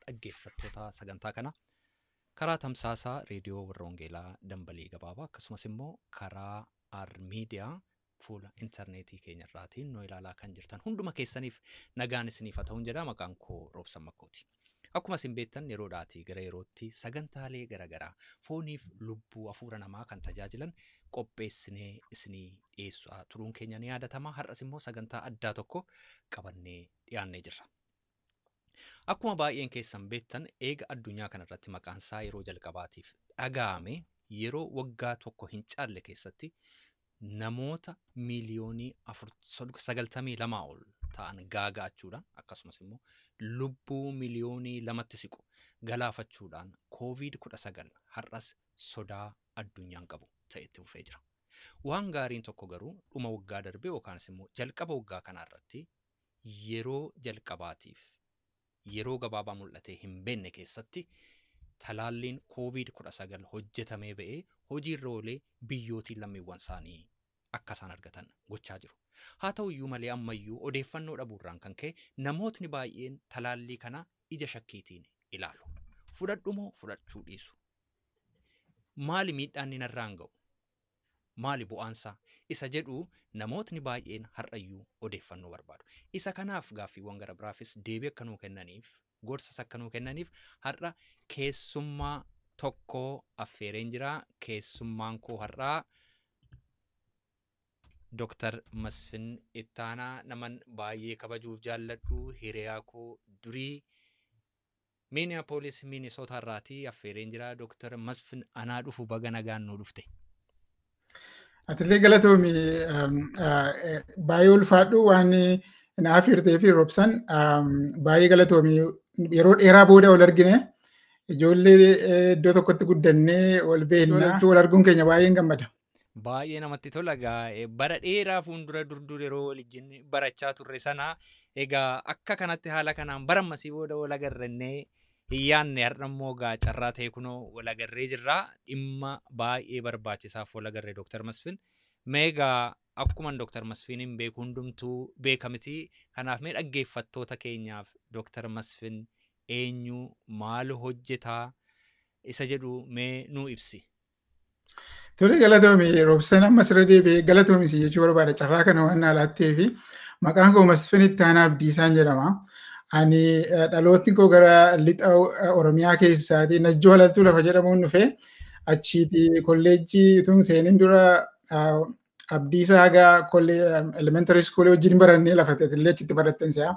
Dhaggeeffattoota sagantaa kana karaa tamsaasaa reediyoo warra Wangeelaa Dambalii Gabaabaa akkasumas immoo karaa R Miidiyaa fuula intarneetii keenya irraatiin nu ilaalaa kan jirtan hunduma keessaniif nagaan isiniif haa ta'uun jedha. Maqaan koo Roobsan Makkooti. Akkuma isin beektan, yeroodhaatii gara yerootti sagantaalee garaagaraa fooniif lubbuu hafuura namaa kan tajaajilan qopheessinee isinii dhiyeessaa turuun keenya ni yaadatama. Har'as immoo sagantaa addaa tokko qabannee dhiyaannee jirra. Akkuma baay'een keessan beektan, eega addunyaa kanarratti maqaan isaa yeroo jalqabaatiif dhaga'ame yeroo waggaa tokko hin caalle keessatti namoota miiliyoonii 92 ol ta'an gaaga'achuudhaan, akkasumas immoo lubbuu miliyoonii 2tti siqu galaafachuudhaan, Koovid 19 har'as sodaa addunyaan qabu ta'e itti fufee jira. Waan gaariin tokko garuu dhuma waggaa darbee yookaanis immoo jalqaba waggaa kanaa irratti yeroo jalqabaatiif yeroo gabaabaa mul'atee hin beekne keessatti talaalliin Koovid 19 hojjetamee ba'ee hojiirra oolee biyyootiin lammiiwwan isaanii akka isaan argatan gochaa jiru. Haa ta'u iyyuu malee, ammayyuu odeeffannoo dhabuurraan kan ka'e namootni baay'een talaallii kana ija shakkiitiin ilaalu. Fudhadhu moo fudhachuu dhiisu? Maali miidhaan inni narraan ga'u? Maali bu'aansaa? Isa jedhu namootni baay'een har'ayyuu odeeffannoo barbaadu. Isa kanaaf gaaffiiwwan gara biraafis deebii akka nuu kennaniif, gorsas akka nuu kennaniif har'a keessummaa tokko affeereen jira. Keessummaan koo har'aa Dooktar Masfin Ittaanaa, naman baay'ee kabajuuf jaalladhu, hiriyaa koo durii Minneapolis, Minnesota irraatii affeereen jira. Dooktar Masfin, anaa dhufu, baga nagaan nuu dhufte. Atillee galatoomi, baay'ee ulfaadhu. Waan na affeertee fi Roobsan, baay'ee galatoomi. Yeroo dheeraa booda wal argine. Ijoollee iddoo tokkotti guddannee wal beekna, wal arguun keenya baay'een gammada. Baay'ee namatti tola. Egaa bara dheeraa fuuldura dur yeroo waliin barachaa turre sana egaa akka kanatti haala kanaan bara ammasii booda wal agarrennee hin yaadne. Har'a immoo egaa carraa ta'e kunoo wal agarree jirra. Dhimma baay'ee barbaachisaaf wal agarree, Dooktar Masfin. Mee egaa akkuma Dooktar Masfiniin beeku hundumtuu beeka miti. Kanaaf mee dhaggeeffattoota keenyaaf Dooktar Masfin eenyu, maal hojjetaa isa jedhu mee nuu ibsi. Tole, galatoomi Roobsan. Ammas irra deebi'ee galatoomi si jechuu barbaada carraa kana waan naa laattee fi. Maqaan koo Masfin Ittaanaa Abdiisaan jedhama. Ani dhalootni koo gara lixa Oromiyaa keessaati, Najjoo Halaltuu lafa jedhamuun dhufe. Achiiti kolleejjii utuu hin seenin dura Abdiisaa haga elementary school wajjin barannee, lafa illee achitti barattan se'a.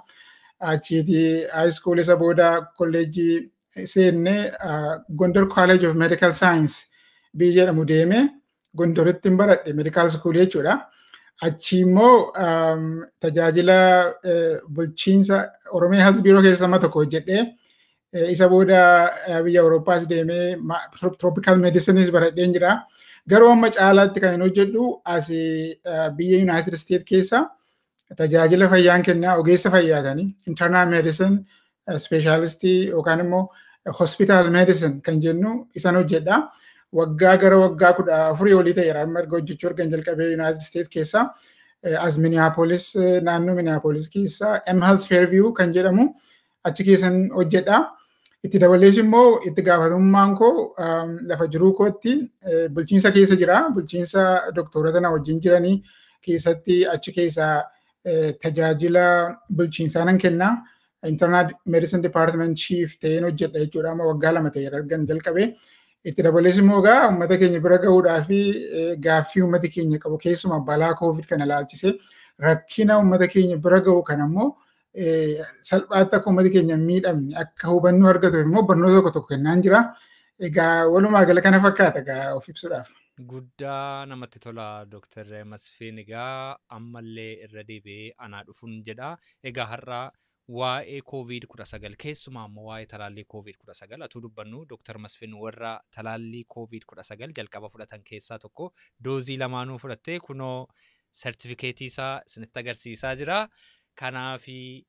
Achiiti high school, isa booda kolleejjii seenne. Gondar College of Medical Science biyya jedhamu deeme, Gondoritti hin baradhe medical school jechuudha. Achi immoo tajaajila bulchiinsa Oromiyaa Health Bureau keessa amma tokko hojjedhee, isa booda biyya Awurooppaas deemee tropical medicines baradheen jira. Garuu amma caalaatti kan hin hojjedhu as biyya United States keessa tajaajila fayyaan kennaa, ogeessa fayyaatanii internal medicine specialistii yookaan immoo hospital medicine kan jennu isan hojjedha. Waggaa gara waggaa 14 olii ta'eera amma erga hojjechuu erga jalqabee United States keessa, as Minneapolis, naannoo Minneapolis keessa M Health Fairview kan jedhamu achi keessan hojjedha. Itti dabalees immoo itti gaafatamummaan koo lafa jiruu kootti bulchiinsa keessa jira. Bulchiinsa doktorota na wajjin jiranii keessatti achi keessa tajaajila bulchiinsaa nan kenna. Internal Medicine Department Chief ta'een hojjedha jechuudha. Amma waggaa 2 ta'eera ergan jalqabee. Itti dabalees immoo egaa uummata keenya bira gahuudhaa fi gaaffii uummati keenya qabu, keessumaa balaa Koovid kana ilaalchisee rakkina uummata keenya bira gahu kana immoo salphaatti akka uummati keenya hin miidhamne akka hubannoo argatuuf immoo barnoota tokko tokko kennaan jira. Egaa walumaa gala kana fakkaata egaa of ibsuudhaaf. Guddaa namatti tola, Dooktar Masfiin. Egaa ammallee irra deebi'ee anaa dhufuun jedha. Egaa har'a waa'ee Koovid 19, keessumaa immoo waa'ee talaallii Koovid 19 atuu dubbannu, Dooktar Masfiin warra talaallii Koovid 19 jalqaba fudhatan keessaa tokko. Doozii lamaanuu fudhattee kunoo sertifikeetii isaa isinitti agarsiisaa jira. Kanaafi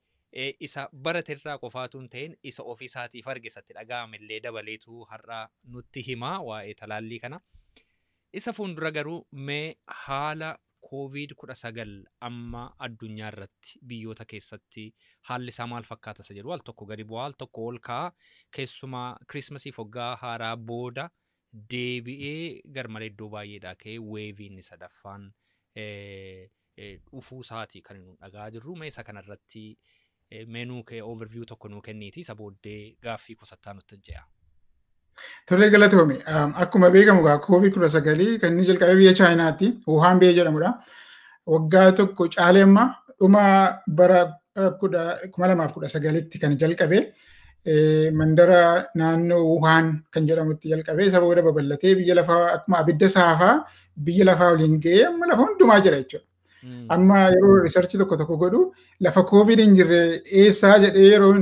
isa baraterraa qofaatu hin ta'in, isa ofii isaatiif arge, isatti dhaga'ame illee dabaleetu har'a nutti hima waa'ee talaallii kana. Isa fuuldura garuu mee haala COVID-19 amma addunyaa irratti biyyoota keessatti haalli isaa maal fakkaata isa jedhu, al tokko gadi bu'aa, al tokko ol ka'a. Keessumaa Kirismasiif waggaa haaraa booda deebi'ee garmalee iddoo baay'eedhaa ka'ee wave iin sadaffaan dhufuu isaatii kan nu dhagaa jirru. Mee isa kanarratti mee nuu kee overview tokko nuu kenniiti, isa booddee gaaffii kusattaa nutti ce'a. Tolee, galatoome. Akkuma beekamu egaa COVID-19 kan inni jalqabe biyya Chaayinaatti, Wuhaan biyya jedhamudha. Waggaa tokko caalee amma dhuma bara 2019tti kan jalqabe, mandara naannoo Wuhaan kan jedhamutti jalqabe. Isa booda babal'atee biyya lafaa akkuma abidda saafaa biyya lafaa waliin ga'ee amma lafa hundumaa jira jechuudha. Amma yeroo research tokko tokko godhu, lafa COVID hin jirre eessaa jedhee yeroo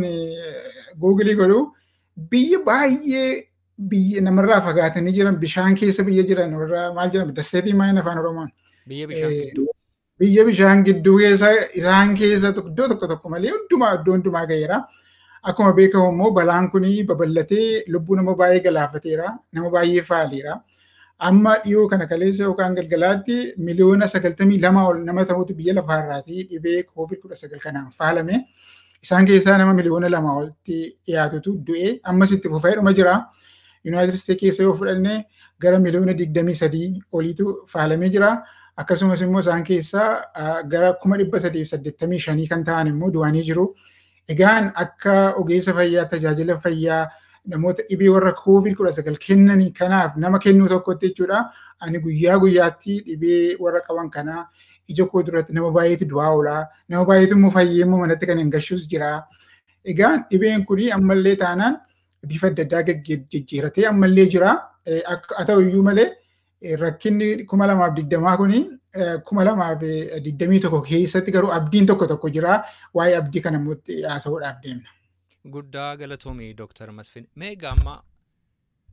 Google godhu, biyya baay'ee biyya namarraa fagaatanii jiran, bishaan keessa biyya jiran, warra maal jedhamu, dasseetii maayina afaan Oromoon. Biyya bishaan gidduu. Biyya bishaan gidduu keessa, isaan keessa iddoo tokko tokko malee hundumaa iddoo hundumaa ga'eera. Akkuma beekamu immoo balaan kun babal'atee lubbuu nama baay'ee galaafateera. Nama baay'ee faaleera. Amma dhiyoo kana kaleessa yookaan galgalaatti 92,000,000 ol nama ta'utu biyya lafaarraatii dhibee COVID-19 kanaan faalame. Isaan keessaa nama 2,000,000 olitti dhiyaatutu du'e, ammas itti fufee dhuma jira. United States keessa yoo fudhanne gara 23,000,000 oliitu faalamee jira. Akkasumas immoo isaan keessaa gara 385,000 kan ta'an immoo du'anii jiru. Egaan akka ogeessa fayyaa, tajaajila fayyaa namoota dhibee warra COVID-19 kennanii kanaaf nama kennuu tokkotti jechuudha. Ani guyyaa guyyaatti dhibee warra qaban kanaa ija koo duratti nama baay'eetu du'aa oola. Nama baay'eetu immoo fayyee immoo manatti kan hin gashus jira. Egaan dhibeen kun ammallee taanaan bifa adda addaa jijjiiratee ammallee jira. Haa ta'u iyyuu malee rakkinni 2020 kuni 2021 keessatti garuu abdiin tokko tokko jira. Waa'ee abdii kana immoo haasa'uudhaaf deemna. Guddaa galatoomii, Dooktar Masfin. Mee egaa amma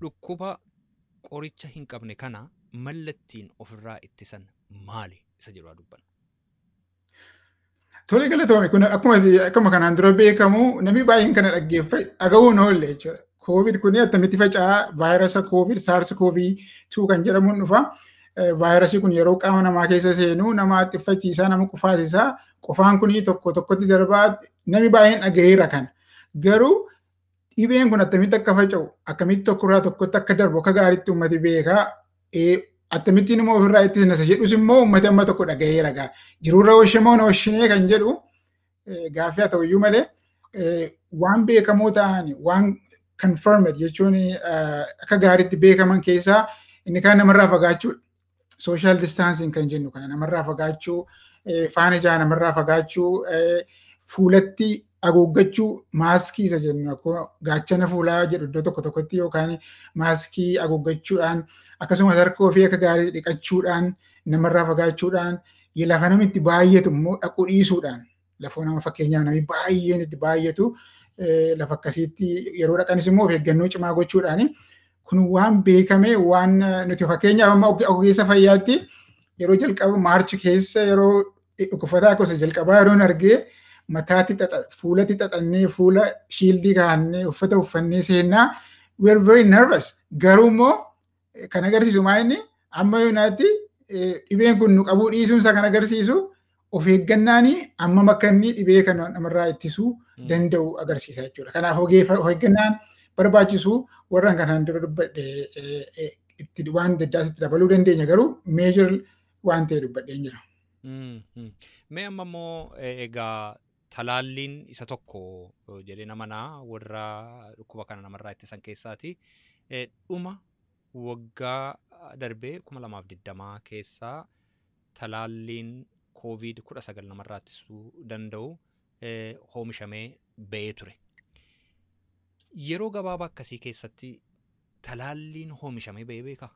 dhukkuba qoricha hin qabne kana mallattiin ofirraa ittisan maali isa jedhu dubbanna. Tole, galatoome. Kun akkuma kanaan dura beekamu namni baay'een kana dhaggeeffate dhaga'uun oolle jechuudha. COVID kun attamitti faca'aa? Vaayirasa COVID SARS CoV-2 kan jedhamuun dhufa. Vaayirasii kun yeroo qaama namaa keessa seenu nama xiffachiisaa, nama qufaasisaa, qofaan kun tokko tokkotti darbaa, namni baay'een dhaga'eera kana. Garuu dhibeen kun attamitti akka faca'u, akkamitti tokkorraa tokkotti akka darbu akka gaariitti uummati beekaa. Akkamittiin immoo ofirraa ittisna isa jedhus immoo uummati amma tokko dhaga'eera gaa. Jiruurra ooshamoo ooshinee kan jedhu gaaffii haa ta'u iyyuu malee, waan beekamoo ta'an, waan confirmed jechuun akka gaariitti beekaman keessaa inni kaan namarraa fagaachuudha. Social distancing kan jennu kana, namarraa fagaachuu, faana ijaa namarraa fagaachuu, fuulatti haguuggachuu, maaskii isa jennu, akkuma gaachana fuulaa jedhu iddoo tokko tokkotti, yookaan maaskii haguuggachuudhaan, akkasumas harka ofii akka gaarii dhiqachuudhaan, namarraa fagaachuudhaan, lafa namni itti baay'atu immoo dhaquu dhiisuudhaan, lafoo nama fakkeenyaaf namni baay'een itti baay'atu lafa akkasiitti yeroo dhaqanis immoo of eeggannoo cimaa gochuudhaan, kun waan beekame. Waan nuti fakkeenyaaf amma ogeessa fayyaatti yeroo jalqaba March keessa yeroo dhukkufataa gosa jalqabaa yeroon argee, mataatti fuulatti xaxannee, fuula shield kaa'annee, uffata uffannee seennaa, we are very nervous. Garuu immoo kan agarsiisu maa inni amma yoonaatti dhibeen kun nu qabuu dhiisuunsaa kan agarsiisu of eeggannaanii ammam akka inni dhibee kana namarraa ittisuu danda'u agarsiisa jechuudha. Kanaaf of eeggannaan barbaachisu warra kanaan dura dubbadhe itti waan adda addaas itti dabaluu dandeenya, garuu major waan ta'e dubbadheen jira. Mee amma immoo egaa talaalliin isa tokko jedhee nama naa warra dhukkuba kana namarraa ittisan keessaati. Dhuma waggaa darbee 2020 keessaa talaalliin COVID-19 namarraa ittisuu danda'u oomishamee ba'ee ture. Yeroo gabaabaa akkasii keessatti talaalliin oomishamee ba'ee beekaa?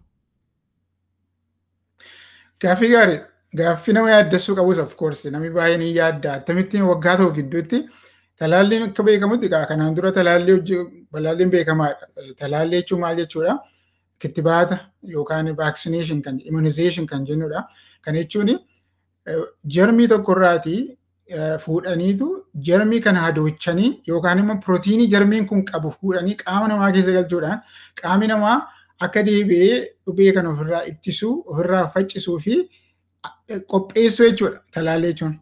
Gaaffii gaarii. Gaaffii nama yaaddessuu qabus, of course namni baay'een ni yaadda. Akkamittiin waggaa tokko gidduutti talaalliin? Akka beekamutti kanaan dura talaallii hojii talaalliin beekamaadha. Talaallii jechuun maal jechuudha? Kittibaata yookaan vaccination kan immunization kan jennudha. Kana jechuun jarmii tokkorraatii fuudhaniitu jarmii kana hadoochanii yookaan immoo pirootiinii jarmiin kun qabu fuudhanii qaama namaa keessa galchuudhaan qaamni namaa akka deebi'ee dhibee kana ofirraa ittisuu, ofirraa faccisuu fi Qopheessuu jechuudha talaallii jechuun.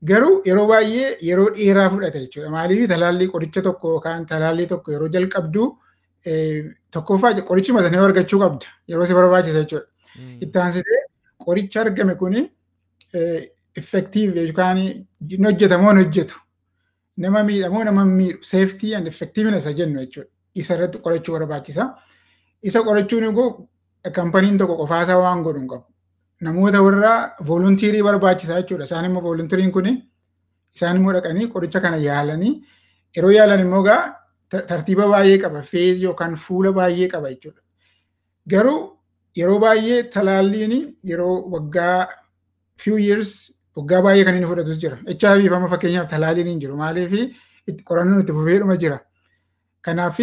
Garuu yeroo baay'ee yeroo dheeraa fudhata jechuudha. Maaliif talaallii qoricha tokko yookaan talaallii tokko yeroo jalqabdu, tokkoffaa qorichuma sana argachuu qabda yeroo si barbaachisa jechuudha. Itti aansitee qoricha argame kuni effective yookaan hin hojjetamoo hin hojjetu, nama miidhamoo nama miidhu, safety and effectiveness jennu jechuudha. Isa irratti qorachuu barbaachisa. Isa qorachuun immoo kaampaniin tokko qofaasaa waan godhu hin qabu. Namoota warra volunteerii barbaachisa jechuudha. Isaan immoo volunteeriin kuni isaan immoo dhaqanii qoricha kana yaalanii, yeroo yaalan immoo gaa tartiiba baay'ee qaba. Phase yookaan fuula baay'ee qaba jechuudha. Garuu yeroo baay'ee talaalliin yeroo waggaa, few years, waggaa baay'ee kan inni fudhatus jira. HIV amma fakkeenyaaf talaalliin hin jiru. Maaliif qorannoon itti fufeedhuma jira. Kanaaf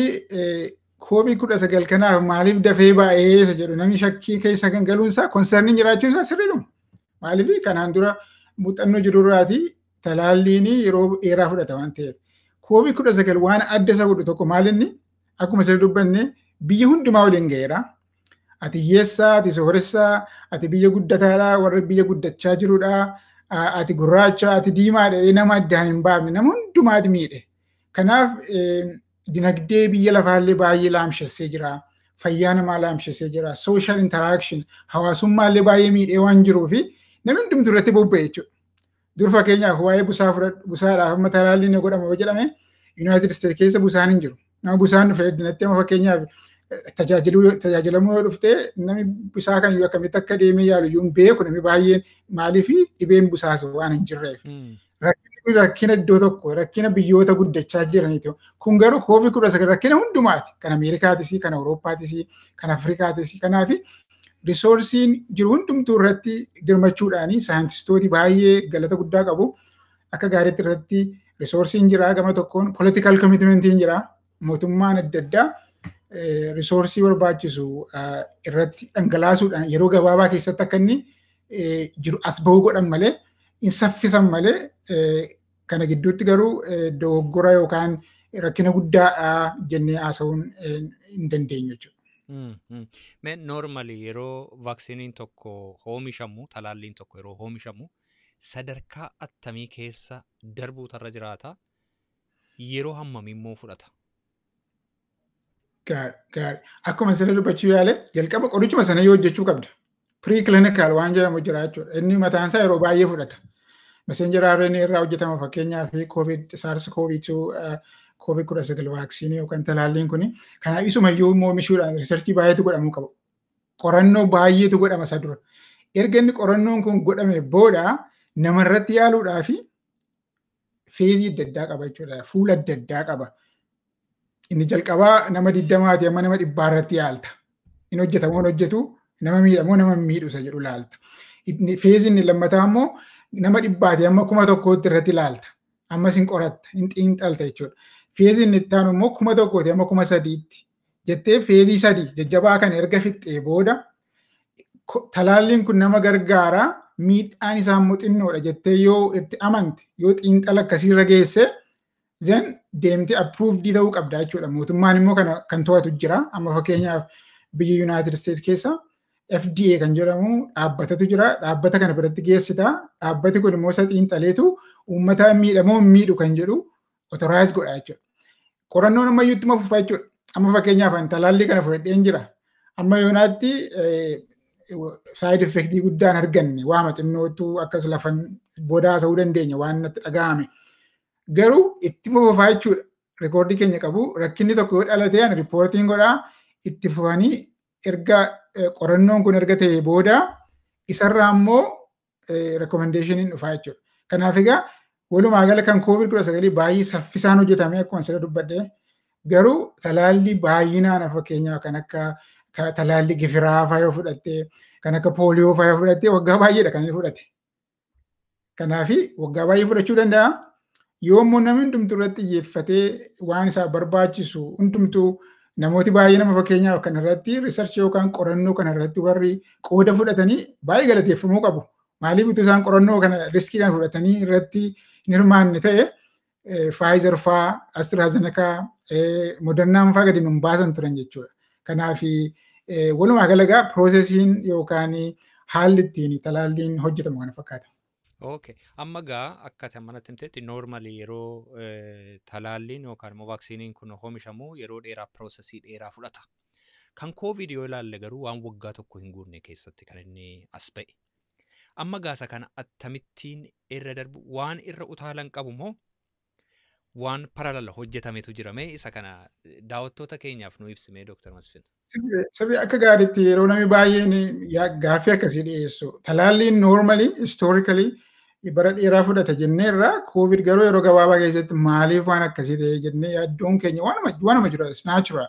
COVID-19 kanaaf maaliif dafee baay'ee isa jedhu namni shakkii keessa kan galuunsaa, concerniin jiraachuun isaa sirriidhuma. Maaliif kanaan dura muuxannoo jirurraati talaalliin yeroo dheeraa fudhata waan ta'eef. COVID-19 waan adda isa godhu tokko maal inni, akkuma sirrii dubbanne, biyya hundumaa waliin ga'eera. Ati hiyyeessaa, ati sooressaa, ati biyya guddataadha, warra biyya guddachaa jirudha, ati gurraacha, ati diimaadha nama addaan hin baafne, nama hundumaa miidhe. Kanaaf dinagdee biyya lafaallee baay'ee laamshessee jira. Fayyaa namaa laamshessee jira. Social interaction, hawaasummaallee baay'ee miidhee waan jiruufi namni hundumtu irratti bobba'e jechuudha. Dur fakkeenyaaf waa'ee busaa fudhadhu, busaadhaaf amma talaalliin ni godhama yoo jedhame, United States keessa busaan hin jiru. Nama busaan dhufe addunyaatti amma fakkeenyaaf tajaajilamuu yoo dhufte, namni busaa kan iyyuu akkamitti akka deemee yaalu iyyuu hin beeku namni baay'een. Maaliif dhibeen busaas waan hin jirreef. Rakkinni kun rakkina iddoo tokko, rakkina biyyoota guddachaa jiraniiti. Kun garuu COVID-19 rakkina hundumaati. Kan Ameerikaatis, kan Awurooppaatis, kan Afrikaatis. Kanaaf resourceiin jiru hundumtuu irratti dirmachuudhaan saayintistooti baay'ee galata guddaa qabu. Akka gaariitti irratti resourceiin jira, gama tokkoon political commitmentiin jira. Mootummaan adda addaa resource barbaachisu irratti dhangalaasuudhaan yeroo gabaabaa keessatti akka inni jiru as bahuu godhan malee, hin saffisan malee, kana gidduutti garuu dogoggora yookaan rakkina guddaadha jennee haasa'uun hin dandeenyu jechuudha. Mee normally yeroo vaaksiniin tokko oomishamu, talaalliin tokko yeroo oomishamu, sadarkaa attamii keessa darbuutu irra jiraata? Yeroo hammamii immoo fudhata? Gaarii. Akkuma sirrii dubbachuu yaale, jalqaba qorichuma sana yoo hojjechuu qabda. Pre-clinical waan jedhamu jira jechuudha. Inni mataan isaa yeroo baay'ee fudhata. Messenger RNA irraa hojjetama fakkeenyaaf COVID, SARS COVID-2, COVID-19 vaaksiinii yookaan talaalliin kuni. Kanaaf isumayyuu immoo oomishuudhaan research baay'eetu godhamuu qaba. Qorannoo baay'eetu godhama isa dura. Erga inni qorannoon kun godhame booda namarratti yaaluudhaa fi phase adda addaa qaba jechuudha. Fuula adda addaa qaba. Inni jalqabaa nama 20ti amma nama 100 irratti yaalta. Inni hojjetamoo hin hojjetu, nama miidhamoo nama miidhu isa jedhu laalta. Phaseiin inni lammataa immoo nama 100ti amma 1000tti irratti ilaalta. Ammas hin qoratta, hin xiinxalta jechuudha. Phaseiin inni itti aanu immoo 1000ti amma 3000tti jettee phase sadii jajjabaa kana erga fixxee booda, talaalliin kun nama gargaara, miidhaan isaa immoo xinnoodha jettee yoo itti amante, yoo xiinxala akkasiirra geesse, then deemtee approved ta'uu qabda jechuudha. Mootummaan immoo kana kan to'atu jira. Amma fakkeenyaaf biyya United States keessa FDA kan jedhamu dhaabbatatu jira. Dhaabbata kana biratti geessita. Dhaabbati kun immoo isa xiinxaleetu uummata miidhamoo miidhu kan jedhu authorize godha jechuudha. Qorannoon ammayyuu ittuma fufa jechuudha. Amma fakkeenyaaf ani talaallii kana fudhadheen jira. Amma yoonaatti side effectii guddaan arganne, waama xinnootu akkas lafan booda haasa'uu dandeenya waan natti dhaga'ame. Garuu itti fufaa jechuudha. Recordii keenya qabu, rakkinni tokko yoo dhalate ani reportiin godhaa, itti fufanii erga qorannoon kun erga ta'e booda isarraa immoo recommendationiin dhufaa jechuudha. Kanaaf egaa walumaa gala kan COVID-19 baay'ee saffisaan hojjetame akkuma sira dubbadhe, garuu talaallii baay'inaan fakkeenyaaf kan akka talaallii gifiraa fa'aa yoo fudhatte, kan akka pooliyoo fa'aa yoo fudhatte, waggaa baay'eedha kan inni fudhate. Kanaaf waggaa baay'ee fudhachuu danda'a. Yoo immoo namni hundumtuu irratti xiyyeeffatee waan isaaf barbaachisu hundumtuu, namooti baay'ee nama fakkeenyaaf kan irratti research yookaan qorannoo kana irratti warri qooda fudhatanii baay'ee galateeffamuu qabu. Maaliif utuu isaan qorannoo kana, risk kana fudhatanii irratti hin hirmaanne ta'e, Pfizer fa'aa, AstraZeneca, Modernaan fa'aa gadi nun baasan turan jechuudha. Kanaaf walumaa gala processiin yookaan Haalli ittiin talaalliin hojjetamu kana fakkaata. Okay. Amma gaa akka ati manatti himtetti normally yeroo talaalliin yookaan immoo vaaksiniin kun oomishamu yeroo dheeraa, processii dheeraa fudhata. Kan Koovid yoo ilaalle garuu waan waggaa tokko hin guurne keessatti kan inni as ba'e. Amma gaasa kana akkamittiin irra darbu, waan irra utaalan qabu moo waan parallel hojjetametu jira? Mee isa kana daawwattoota keenyaaf nu ibsimee, Dooktar Masfin. Sirrii, akka gaariitti yeroo namni baay'een gaaffii akkasii dhiyeessu. Talaalliin normally, historically bara dheeraa fudhata jenneerra. Koovid garuu yeroo gabaabaa keessatti maaliif waan akkasii ta'e jennee yaaddoon keenya waanuma jiru, it's natural.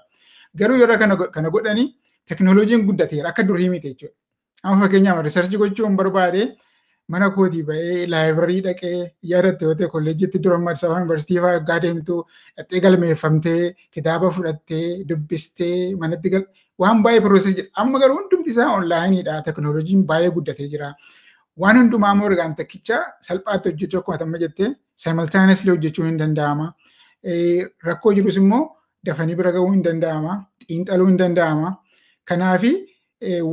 Garuu yeroo kana godhanii teknooloojiin guddateera, akka durii miti jechuudha. Amma fakkeenyaaf researchii gochuun barbaade mana kootii ba'ee library dhaqee, yaadatte yoo ta'e kolleejjiitti dura Addis Ababa Yuunivarsiitii fa'aa yoggaa deemtu dhaqxee galmeeffamtee, kitaaba fudhattee, dubbistee manatti gal, waan baay'ee process jedha. Amma garuu hundumti isaa onlineiidha. Teknooloojiin baay'ee guddatee jira. Waan hundumaa immoo ergaan takkicha salphaatti hojjechuu, akkuma amma jettee, simultaneously hojjechuun hin danda'ama. Rakkoo jirus immoo dafanii bira ga'uu hin danda'ama. Xiinxaluu hin danda'ama. Kanaafi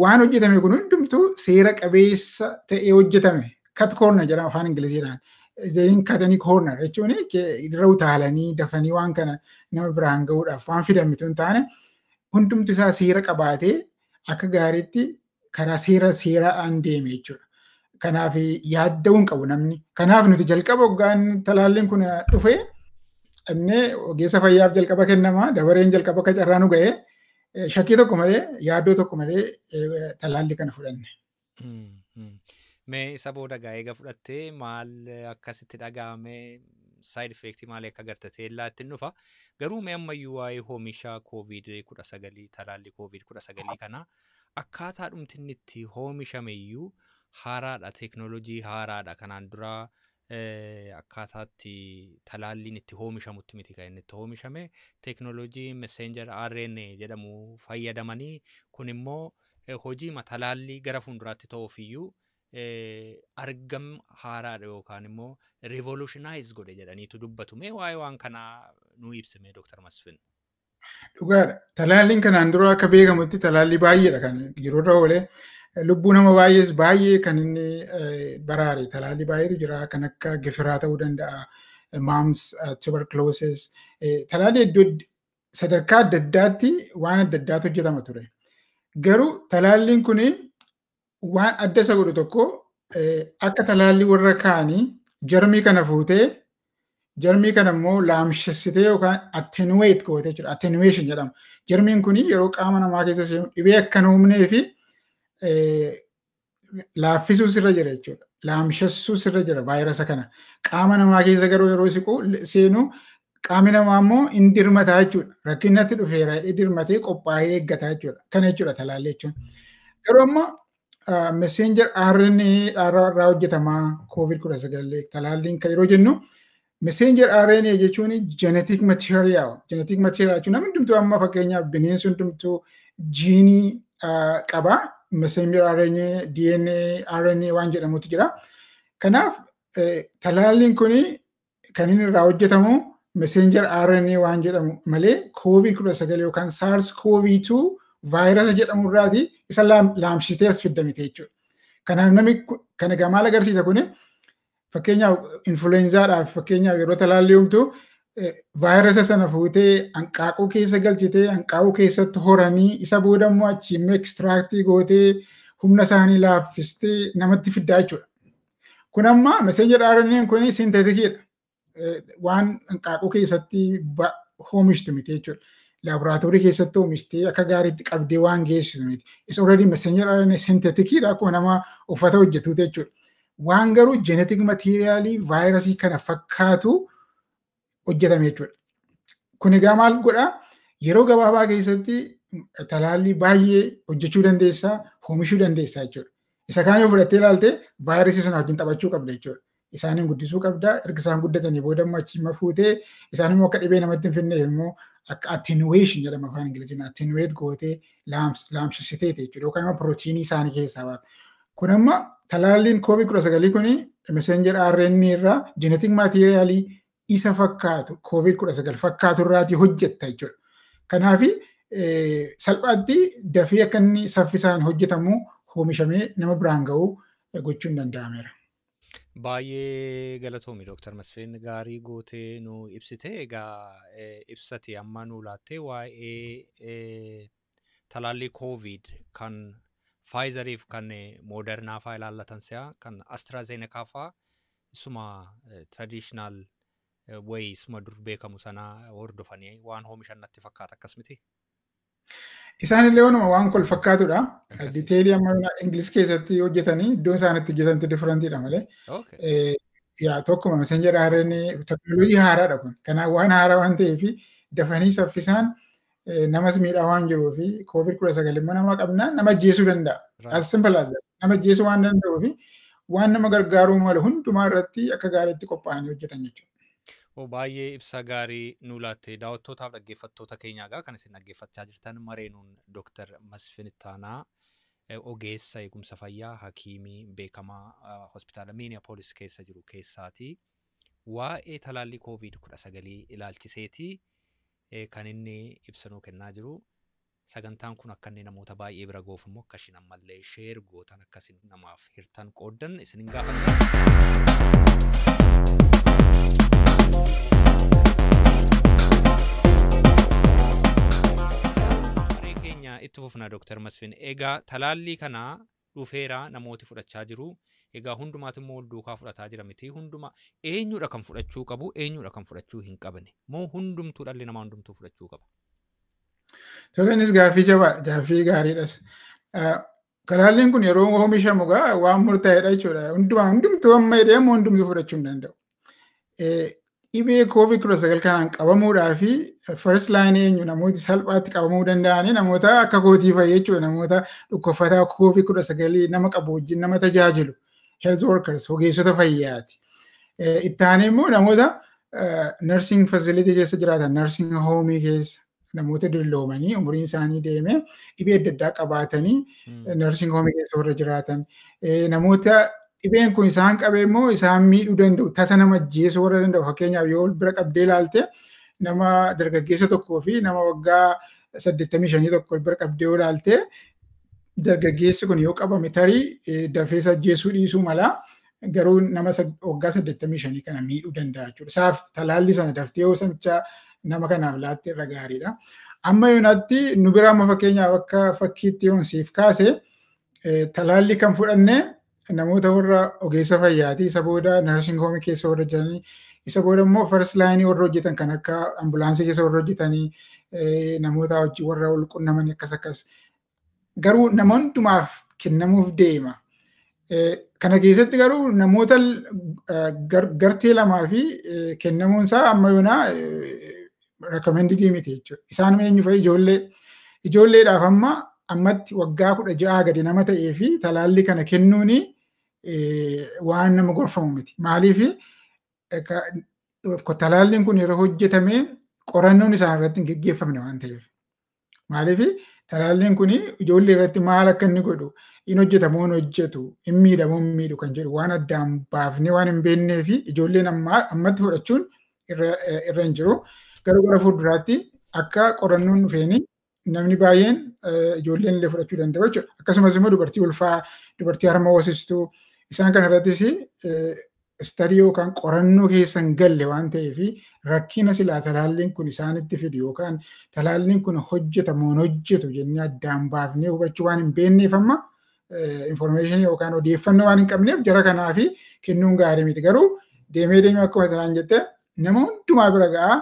waan hojjetame kun hundumtuu seera qabeessa ta'ee hojjetame. Cut corner jedhama afaan Ingiliziidhaan. Zayin cutanii corner jechuun irra utaalanii dafanii waan kana nama biraan ga'uudhaaf waan fidan miti hin taane, hundumti isaa seera qabaatee akka gaariitti karaa seera seeraan deeme jechuudha. Kanaaf yaadda'uu hin qabu namni. Kanaaf nuti jalqaba hoggaan talaalliin kun dhufe inni ogeessa fayyaaf jalqaba kennama, dabareen jalqaba akka carraa nu ga'ee shakkii tokko malee, yaaddoo tokko malee talaallii kana fudhanne. Mee isa booda gaa eega fudhattee maal akkasitti dhaga'ame, side effect maalii akka agartate ittiin dhufa. Garuu mee ammayyuu waa'ee oomisha Koovid 19, talaallii Koovid 19 kana, akkaataa dhumti inni itti oomishame iyyuu haaraadha, teeknooloojii haaraadha. Kanaan dura akkaataa itti talaalliin itti oomishamutti miti kan inni itti oomishame. Teeknooloojii messenger RNA jedhamu fayyadamanii, kun immoo hojii talaallii gara fuulduraatti ta'uuf iyyuu argam haaraadha yookaan immoo revolutionize godhe jedhaniitu dubbatu. Mee waa'ee waan kanaa nu ibsime, Dooktar Masfin. Dhugaadha. Talaalliin kanaan dura akka beekamutti talaallii baay'eedha kan yeroorra oolee lubbuu nama baay'ees baay'ee kan inni baraare. Talaallii baay'eetu jira, kan akka gifiraa ta'uu danda'a, mumps, tuberculosis, talaallii iddoo sadarkaa adda addaatti waan adda addaatu hojjetama ture. Garuu talaalliin kun waan adda isa godhu tokko, akka talaallii warra kaanii jarmii kana fuutee, jarmii kana immoo laamshessitee yookaan attenuate goote jechuudha. Attenuation jedhama. Jarmiin kun yeroo qaama namaa keessa seenu dhibee akka hin uumnee fi laaffisuu sirra jira jechuudha. Laamshessuu sirra jira vaayirasa kana. Qaama namaa keessa garuu yeroo siqu seenu qaamni namaa immoo hin dirmataa jechuudha. Rakkinatti dhufeera jedhee dirmatee qophaa'ee eeggataa jechuudha. Kana jechuudha talaallii jechuun. Garuu ammoo messenger RNA irraa hojjetamaa Covid-19 talaalliin kan yeroo jennu, messenger RNA jechuun genetic material. Genetic material jechuun namni hundumtuu, amma fakkeenyaaf bineensi hundumtuu jiinii qaba. Messenger RNA, DNA, RNA waan jedhamutu jira. Kanaaf talaalliin kun kan inni irraa hojjetamu messenger RNA waan jedhamu malee Covid-19 yookaan SARS-CoV-2 vaayirasa jedhamu irraati isa laamsitee as fiddamite jechuudha. Kanaaf namni kana egaa maal agarsiisa kuni? Fakkeenyaaf influenzaadhaaf, fakkeenyaaf yeroo talaallii uumtu vaayirasa sana fuutee hanqaaquu keessa galchitee, hanqaaquu keessatti horanii, isa booda immoo achi immoo extractii gootee, humna isaanii laaffistee namatti fiddaa jechuudha. Kun amma messenger RNA kun syntheticiidha. Waan hanqaaquu keessatti oomishtu miti jechuudha. Laaboraatoorii keessatti oomishtee akka gaariitti qabdee waan geessisu miti. Is already messenger RNA syntheticiidha, akkuma nama uffata hojjetuuti jechuudha. Waan garuu genetic materialii vaayirasii kana fakkaatu hojjetame jechuudha. Kun egaa maal godhaa? Yeroo gabaabaa keessatti talaallii baay'ee hojjechuu dandeessaa, oomishuu dandeessaa jechuudha. Isa kaan yoo fudhattee ilaalte vaayirasii sana wajjin taphachuu qabda jechuudha. Isaaniin guddisuu qabda. Erga isaan guddatanii booda immoo achi immoo fuutee isaan immoo akka dhibee namatti hin fidneef immoo akka attenuation jedhama afaan Ingiliziin, attenuate gootee laamshisiteeti jechuudha. Yookaan immoo pirootiinii isaanii keessaa baata. Kun amma talaalliin Koovid 19 kuni messenger RNA irraa genetic materialii isa fakkaatu, Koovid 19 fakkaatu irraatii hojjetta jechuudha. Kanaafi salphaatti dafee akka inni saffisaan hojjetamu oomishamee nama biraan ga'uu gochuun danda'ameera. Baay'ee galatoomi Dooktar Masfin, gaarii gootee nu ibsite. Egaa ibsate amma nu laattee waa'ee talaallii Koovid kan Faayizariif kan Moodernaa fa'aa ilaallatan si'a kan Astraazenekaa fa'aa isuma traditional way isuma dur beekamu sana hordofanii waan oomishan natti fakkaata, akkas miti? Isaan illee waanuma waan wal fakkaatudha. Detailii amma Ingiliz keessatti hojjetanii iddoon isaan itti hojjetantu differentiidha malee. Yaa, tokkuma messenger RNA teknooloojii haaraadha kun. Kanaaf waan haaraa waan ta'eef dafanii saffisaan namas miidhaa waan jiruu fi Koovid-19 immoo nama qabnaan nama ajjeesuu danda'a. As simple as that. Nama ajjeesuu waan danda'uu fi waan nama gargaaruu malu hundumaa irratti akka gaariitti qophaa'anii hojjetan jechuudha. Baay'ee ibsa gaarii nu laatte. Daawwattootaaf dhaggeeffattoota keenyaa egaa kan isin dhaggeeffachaa jirtan mareenuun Dooktar Masfin Ittaanaa, ogeessa eegumsa fayyaa, hakiimii beekamaa hospitaala Miiniyaapolis keessa jiru keessaati. Waa'ee talaallii Koovid-19 ilaalchiseeti kan inni ibsa nuu kennaa jiru. Sagantaan kun akka inni namoota baay'ee bira ga'uuf immoo akka isin ammallee share gootan, akka isin namaaf hirtan, qooddan isin hin gaafadha. Maree keenya itti fufna, Dooktar Masfin. Egaa talaallii kana dhufeera, namooti fudhachaa jiru. Egaa hundumaatu immoo wal duukaa fudhataa jira miti. Hunduma eenyudha kan fudhachuu qabu, eenyudha kan fudhachuu hin qabne? Moo hundumtuu, dhalli namaa hundumtuu fudhachuu qaba? Tole, innis gaaffii jabaadha. Gaaffii gaariidhas. Talaalliin kun yeroo oomishamu gaa waan murtaa'edha jechuudha. Hundumaa hundumtuu amma jedhee hundumtuu fudhachuu hin danda'u. Dhibee Koovid-19 kanaan qabamuudhaa fi first line eenyu, namooti salphaatti qabamuu danda'anii namoota akka kootii fa'i jechuudha. Namoota dhukkubsataa Koovid-19 nama qabu wajjin nama tajaajilu, health workers, ogeessota fayyaati. Itti aanee immoo namoota nursing facility keessa jiraatan, nursing home keessa, namoota dulloomanii umuriin isaanii deemee dhibee adda addaa qabaatanii nursing home keessa warra jiraatan, namoota dhibeen kun isaan qabee immoo isaan miidhuu danda'u, tasa nama ajjeesuu warra danda'u. Fakkeenyaaf, yoo bira qabdee ilaalte, nama dargaggeessa tokkoo fi nama waggaa 85 tokko bira qabdee yoo ilaalte, dargaggeessi kun yoo qabame tarii dafee isa ajjeesuu dhiisuu mala, garuu nama waggaa 85 kana miidhuu danda'a jechuudha. Isaaf talaalli sana daftee yoo samicha nama kanaaf laatte irra gaariidha. Amma yoonaatti nu bira amma fakkeenyaaf akka fakkiitti yoon siif kaase, talaalli kan fudhanne namoota warra ogeessa fayyaati. Isa booda nursing home keessa warra jiranii, isa booda immoo first line warra hojjetan, kan akka ambulaansii keessa warra hojjetanii, namoota hojii warra wal qunnamanii, akkas akkas. Garuu nama hundumaaf kennamuuf deema. Kana keessatti garuu namoota gartee lamaa fi kennamuun isaa amma yoonaa recommended miti jechuudha. Isaan eenyu fa'i? Ijoollee. Ijoolleedhaaf amma ammatti waggaa 16 gadi nama ta'ee fi talaalli kana kennuuni waan nama gorfamu miti. Maaliif? Talaalliin kun yeroo hojjetame qorannoon isaan irratti hin geggeeffamne waan ta'eef. Maaliif? Talaalliin kun ijoollee irratti maal akka inni godhu, hin hojjetamoo hin hojjetu, hin miidhamoo hin miidhu kan jedhu waan addaan baafnee waan hin beeknee fi ijoolleen ammatti fudhachuun irra hin jiru. Garuu gara fuulduraatti akka qorannoon dhufeeni namni baay'een, ijoolleen illee fudhachuu danda'u jechuudha. Akkasumas immoo dubartii ulfaa, dubartii harma hoosistuu, isaan kana irrattis study yookaan qorannoo keessa hin galle waan ta'eef, rakkina silaa talaalliin kun isaanitti fidu yookaan talaalliin kun hojjetamoo hin hojjetu jennee addaan baafnee hubachuu waan hin beekneef, amma information yookaan odeeffannoo waan hin qabneef, jara kanaa fi kennuun gaarii miti. Garuu deemee deemee akkuma sanaan jette nama hundumaa bira ga'a,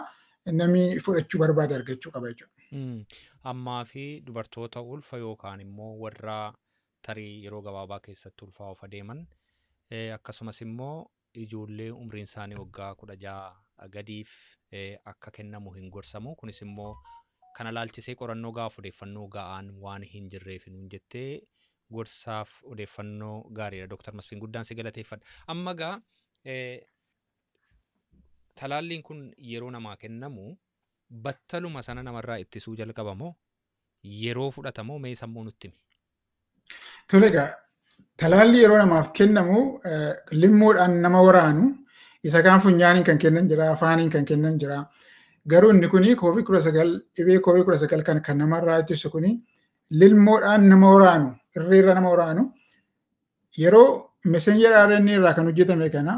namni fudhachuu barbaade argachuu qaba jechuudha. Ammaa fi dubartoota ulfa yookaan immoo warra tarii yeroo gabaabaa keessatti ulfaa'uuf adeeman, akkasumas immoo ijoollee umriin isaanii waggaa 16 gadiif akka kennamu hin gorsamu. Kunis immoo kana laalchisee qorannoo gahaaf odeeffannoo ga'aan waan hin jirreef nuun jettee, gorsaaf odeeffannoo gaariidha. Dooktar Masfiin, guddaan si galateeffadha. Amma gaa talaalliin kun yeroo namaa kennamu battaluma sana namarraa ittisuu jalqabamoo yeroo fudhatamoo, mee sammuu nutti himi? Tole egaa, talaalli yeroo namaaf kennamu limmoodhaan nama waraanu, isa kaan funyaaniin kan kennan jira, afaaniin kan kennan jira. Garuu inni kuni Koovid-19, dhibee Koovid-19 kan namarraa ittisu kuni lilmoodhaan nama waraanu, irreerra nama waraanu, yeroo messenger RNA irraa kan hojjetame kana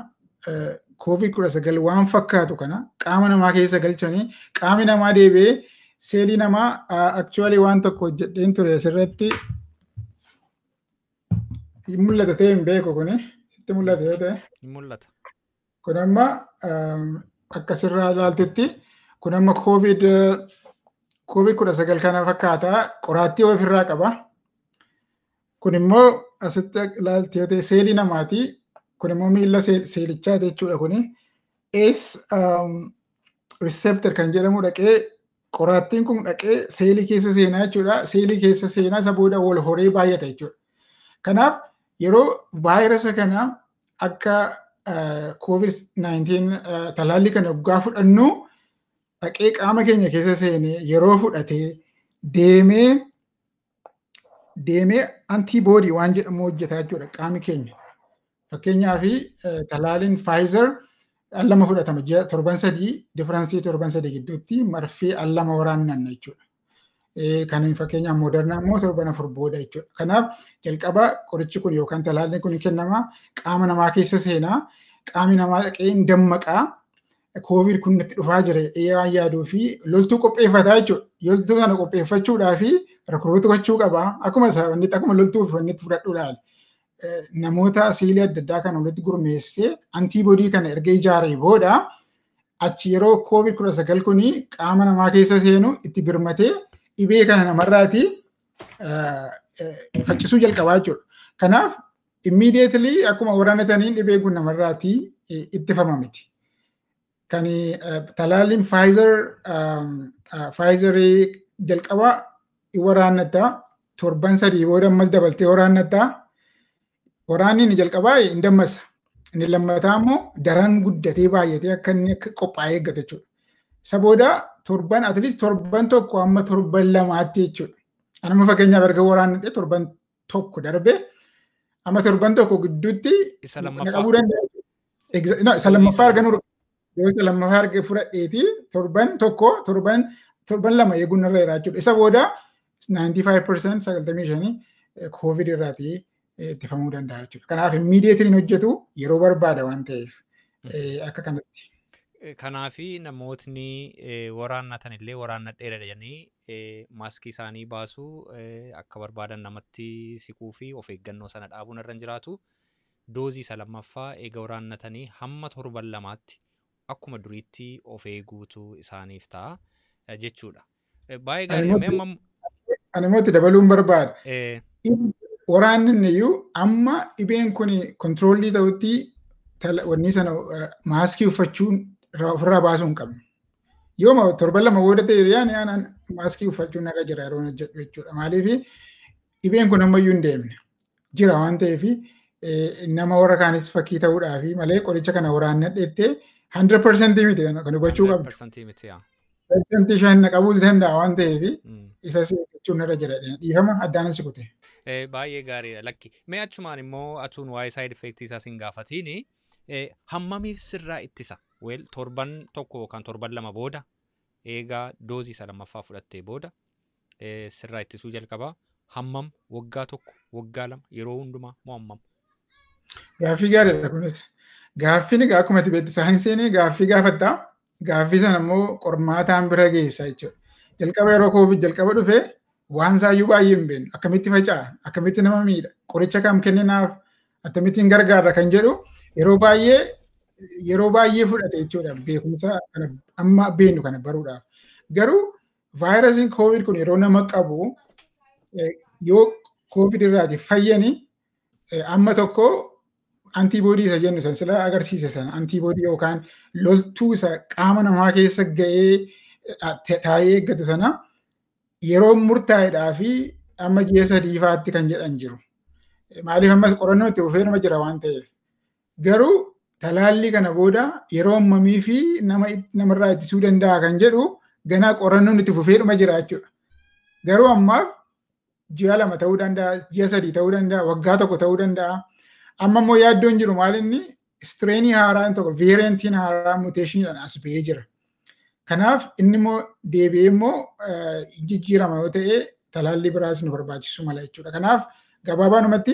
COVID-19 waan fakkaatu kana qaama namaa keessa galchanii qaamni namaa deebi'ee seelii namaa actually waan tokko hojjedheen ture asirratti mul'ata ta'e hin beeku kuni sitti mul'ata yoo ta'e. Mul'ata. Kun amma akkasirraa ilaaltutti kun amma COVID-19 kana fakkaata qoraattii ofirraa qaba. Kun immoo asitti ilaalti yoo ta'e seelii namaati. Kun immoo miila seelichaati jechuudha kuni. ACE receptor kan jedhamu dhaqee qoraattiin kun dhaqee seelii keessa seenaa jechuudha. Seelii keessa seenaa isa booda wal horee baay'ata jechuudha. Kanaaf yeroo vaayirasa kana akka COVID-19 talaallii kana waggaa fudhannu dhaqee qaama keenya keessa seenee yeroo fudhatee deemee antiboodii waan jedhamu hojjetaa jechuudha qaami keenya. Fakkeenyaaf talaalliin Pfizer al lama fudhatama ji'a torban 3 differensii torban 3 gidduutti marfee al lama waraannan jechuudha. Kan fakkeenyaaf Moderna immoo torban 4 booda jechuudha. Kanaaf jalqaba qorichi kun yookaan talaalliin kun kennama qaama namaa keessa seenaa qaamni namaa dhaqee hin dammaqaa COVID kun natti dhufaa jira jedhee waan yaaduu fi loltuu qopheeffataa jechuudha. Loltuu kana qopheeffachuudhaa fi recruit gochuu qaba. Akkuma akkuma loltuuf wanni itti fudhadhu laala. Namoota seelii adda addaa kana walitti gurmeessee antiboodii kana erga ijaaree booda achi yeroo COVID-19 kuni qaama namaa keessa seenu itti birmatee dhibee kana namarraatii faccisuu jalqabaa jechuudha. Kanaaf immediately akkuma waraanataniin dhibeen kun namarraatii ittifama miti. Kan talaalliin Pfizer jalqaba waraannataa torban 3 booda ammas dabaltee waraannataa. Waraanni inni jalqabaa hin dammasa. Inni lammataa immoo daran guddatee baay'atee akka inni qophaa'ee eeggatu jechuudha. Isa booda torban at least torban 1 amma torban 2tti jechuudha. Anuma fakkeenyaaf erga waraannadhee torban 1 darbee amma torban 1 gidduutti qabuu danda'a. Isa lammaffaa arganuu yoo isa lammaffaa argee fudhadheeti torban 1 torban 2 eeguun irra jira jechuudha. Isa booda 95% 95 COVID irraatii ittifamuu danda'a jechuudha. Kanaaf immediately hin hojjetu yeroo barbaada waan ta'eef akka kanatti. Kanaafi namootni waraannatan illee waraannadheera jedhanii maaskii isaanii baasuu akka barbaadan namatti siquu fi of eeggannoo sana dhaabuun irra hin jiraatu. Doozii isa lammaffaa eega waraannatanii hamma torban 2tti akkuma duriitti of eeguutu isaaniif ta'a jechuudha. Baay'ee gaarii. Ani immoo itti dabaluun barbaada. Waraanni iyyuu amma dhibeen kun kontiroolii ta'utti wanni sana maaskii uffachuun ofirraa baasuu hin qabnu. Yooma torban 2 booda ta'e yaani maaskii uffachuun irra jira yeroo hojjedhu jechuudha. Maaliif dhibeen kun ammayyuu hin deemne jira waan ta'eef nama warra kaanis fakkii ta'uudhaaf malee qoricha kana waraannadheettee 100% miti kan hubachuu qabdu. 100% miti yaa. 5% na qabuu danda'a waan ta'eef isas eeggachuun irra jira. Dhiifama addaanis kute. Baay'ee gaariidha lakki. Mee achumaan immoo atuun waa'ee side effect isaas hin gaafatiin hammamiif sirraa ittisa? Well torban 1 yookaan torban 2 booda eegaa doozii isa lammaffaa fudhattee booda sirraa ittisuu jalqabaa. Hammam waggaa 1 waggaa 2 yeroo hundumaa moo hammam? Gaaffii gaariidha kunis. Gaaffiin egaa akkuma ati beektu saayinsiin gaaffii gaafatta. Gaaffii sana immoo qormaataan bira geessa jechuudha. Jalqaba yeroo COVID jalqaba dhufe waan isaayyuu baay'ee hin beeknu. Akkamitti faca'a? Akkamitti nama miidha? Qoricha kam kenninaaf? Akkamittiin gargaarra kan jedhu yeroo baay'ee fudhate jechuudha beekumsa kana amma beeknu kana baruudhaaf. Garuu vaayirasiin COVID kun yeroo nama qabu yoo COVID irraati fayyani amma tokko antiboodii isa jennu san sila agarsiise sana antiboodii yookaan loltuu isa qaama namaa keessa ga'ee taa'ee eeggatu sana yeroo murtaa'eedhaa fi amma ji'a 3 faatti kan jedhan jiru. Maaliif ammas qorannoo itti fufee nama jira waan ta'eef. Garuu talaallii kana booda yeroo hammamii fi namarraa ittisuu danda'a kan jedhu ganaa qorannoon itti fufeedhuma jira jechuudha. Garuu ammaaf ji'a 2 ta'uu danda'a, ji'a 3 ta'uu danda'a, waggaa 1 ta'uu danda'a. Amma immoo yaaddoon jiru maal inni istireenii haaraan tokko veeriyantiin haaraan muteeshiniidhaan as ba'ee jira. Kanaaf inni immoo deebi'ee immoo jijjiirama yoo ta'e talaallii biraas nu barbaachisuu mala jechuudha. Kanaaf gabaabaanumatti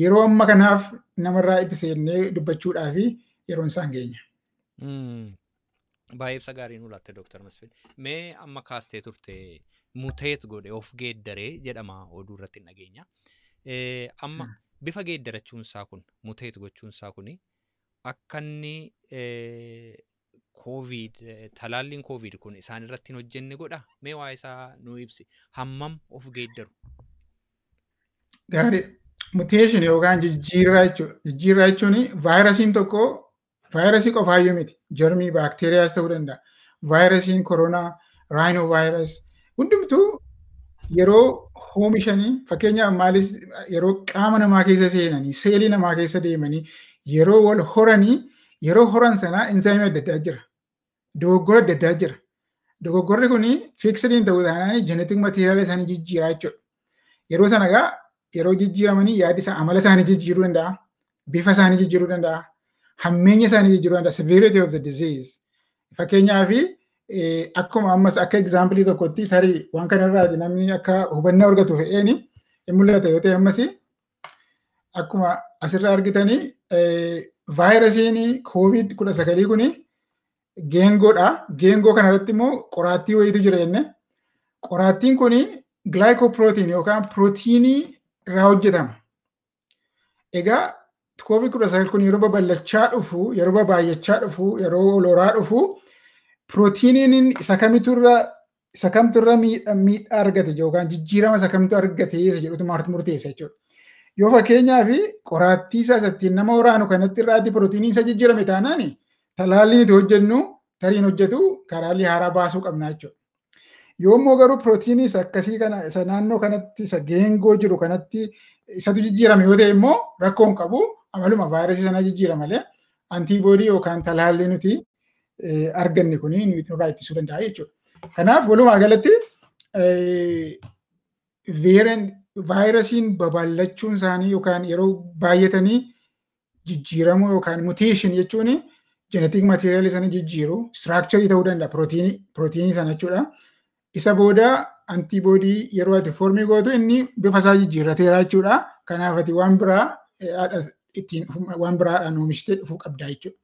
yeroo amma kanaaf namarraa itti seennee dubbachuudhaaf yeroon isaan geenya. Baay'ee ibsa gaarii nu laatte, Dooktar Masfin. Mee amma kaastee turte, mutate godhe, of geeddaree jedhama oduu irratti hin dhageenya. Amma bifa geeddarachuun isaa kun, mutate gochuun isaa kun, akka inni Koovid, talaalliin Koovid kun isaan irratti hin hojjenne godha. Mee waa'ee isaa nu ibsi. Hammam of geeddaru? Gaarii. Mutation yookaan jijjiirraa jechuudha. Jijjiirraa jechuun vaayirasiin tokko vaayirasii qofaayyuu miti. Jarmii, baakteeriyaas ta'uu danda'a. Vaayirasiin koronaa, rhinovirus hundumtuu yeroo oomishanii, fakkeenyaaf maalis, yeroo qaama namaa keessa seenanii, seelii namaa keessa deemanii, yeroo wal horanii, yeroo horan sanaa enzaayimii adda addaa jira. Dogoggora adda addaa jira. Dogoggorri kuni fixediin ta'uu taanaan genetic material isaanii jijjiiraa jechuudha. Yeroo sana egaa yeroo jijjiiramanii yaadi isaa amala isaanii jijjiiruu danda'a. Bifa isaanii jijjiiruu danda'a. Hammeenya isaanii jijjiiruu danda'a. Severity of the disease. Fakkeenyaaf akkuma ammas akka example tokkotti, tarii waan kanarraati namni akka hubannoo argatu fe'eeni hin mul'ata yoo ta'e, ammas akkuma asirraa argitanii vaayirasiin Koovid 19 kuni geengoodha. Geengoo kanarratti immoo qoraattii wayiitu jira jenne. Qoraattiin kuni glycoprotein yookaan pirootiinii irraa hojjetama. Egaa Koovid 19 kun yeroo babal'achaa dhufu, yeroo babaay'achaa dhufu, yeroo loraa dhufu, pirootiiniin isa kamtu irra miidhaa argate yookaan jijjiirama isa kamtu argate isa jedhutu maaltu murteessa jechuudha. Yoo fakkeenyaaf qoraattii isaa ittiin nama waraanu kanatti irraatti pirootiiniin isa jijjiirame taanaan, talaalliin itti hojjennu tariin hojjetu, karaalee haaraa baasuu qabna jechuudha. Yoo immoo garuu pirootiinii isa akkasii kana, isa naannoo kanatti, isa geengoo jiru kanatti isatu jijjiirame yoo ta'e immoo rakkoo hin qabu, amaluma vaayirasii sana jijjiira malee antiiboodii yookaan talaallii nuti arganne kuni nurraa ittisuu danda'a jechuudha. Kanaaf walumaa galatti vaayirasiin babal'achuun isaanii yookaan yeroo baay'atanii jijjiiramuu yookaan mutation jechuun genetic material sana jijjiiru, structure ta'uu danda'a, pirootiinii sana jechuudha. Isa booda antiboodii yeroo ati form gootu inni bifa isaa jijjiirrateera jechuudha. Kanaaf ati waan biraa ittiin waan biraadhaan oomishtee dhufuu qabda jechuudha.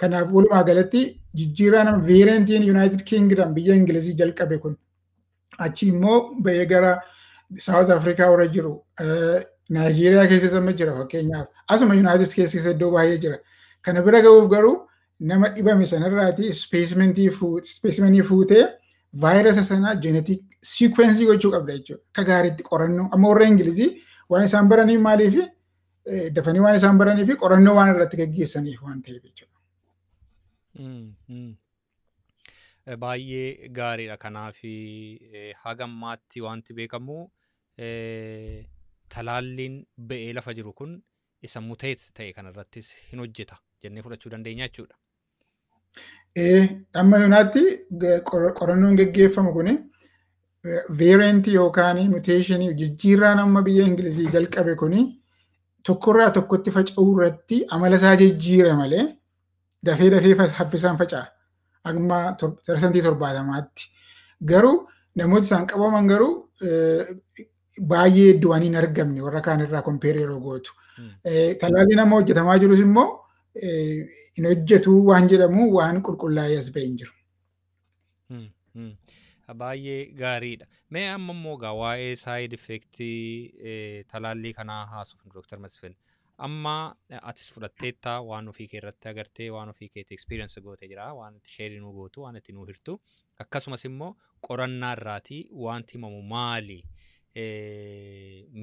Kanaaf walumaa galatti jijjiirraa nama variantiin United Kingdom, biyya Ingilizii jalqabe kun, achi immoo bahee gara South Africa warra jiru, Naayijeeriyaa keessa amma jira, fakkeenyaaf asuma United States keessa iddoo baay'ee jira. Kana bira ga'uuf garuu nama dhibame sanarraati specimenii fuutee vaayirasa sana genetic sequence gochuu qabda jechuudha. Akka gaariitti qorannoo amma warra Ingilizii waan isaan baraniif, maaliif dafanii waan isaan baranii fi qorannoo waan irratti gaggeessaniif waan ta'eef jechuudha. Baay'ee gaariidha. Kanaaf haga ammaatti wanti beekamu talaalliin ba'ee lafa jiru kun isa mutate ta'e kanarrattis hin hojjeta jennee fudhachuu dandeenya jechuudha. Amma yoonaatti qorannoon gaggeeffamu kuni variantii yookaan mutationii, jijjiirraan amma biyya Ingilizii jalqabe kuni tokkorraa tokkotti faca'uu irratti amala isaa jijjiire malee dafee dafee saffisaan faca'a. Amma 70%tti. Garuu namooti isaan qabaman garuu baay'ee du'anii hin argamne warra kaan irraa compare yeroo gootu. Talaalliin amma hojjetamaa jirus immoo hin hojjetu waan jedhamu waan qulqullaa'ee as ba'e hin jiru. Baay'ee gaariidha. Mee amma immoo egaa waa'ee side effectii talaallii kanaa haasofnu, Dr. Masfin. Amma atis fudhatteetta, waan ofii kee irratti agartee, waan ofii keetti experience goote jira, waan itti share nuu gootu, waan itti nuu hirtu, akkasumas immoo qorannaa irraatii wanti himamu maali,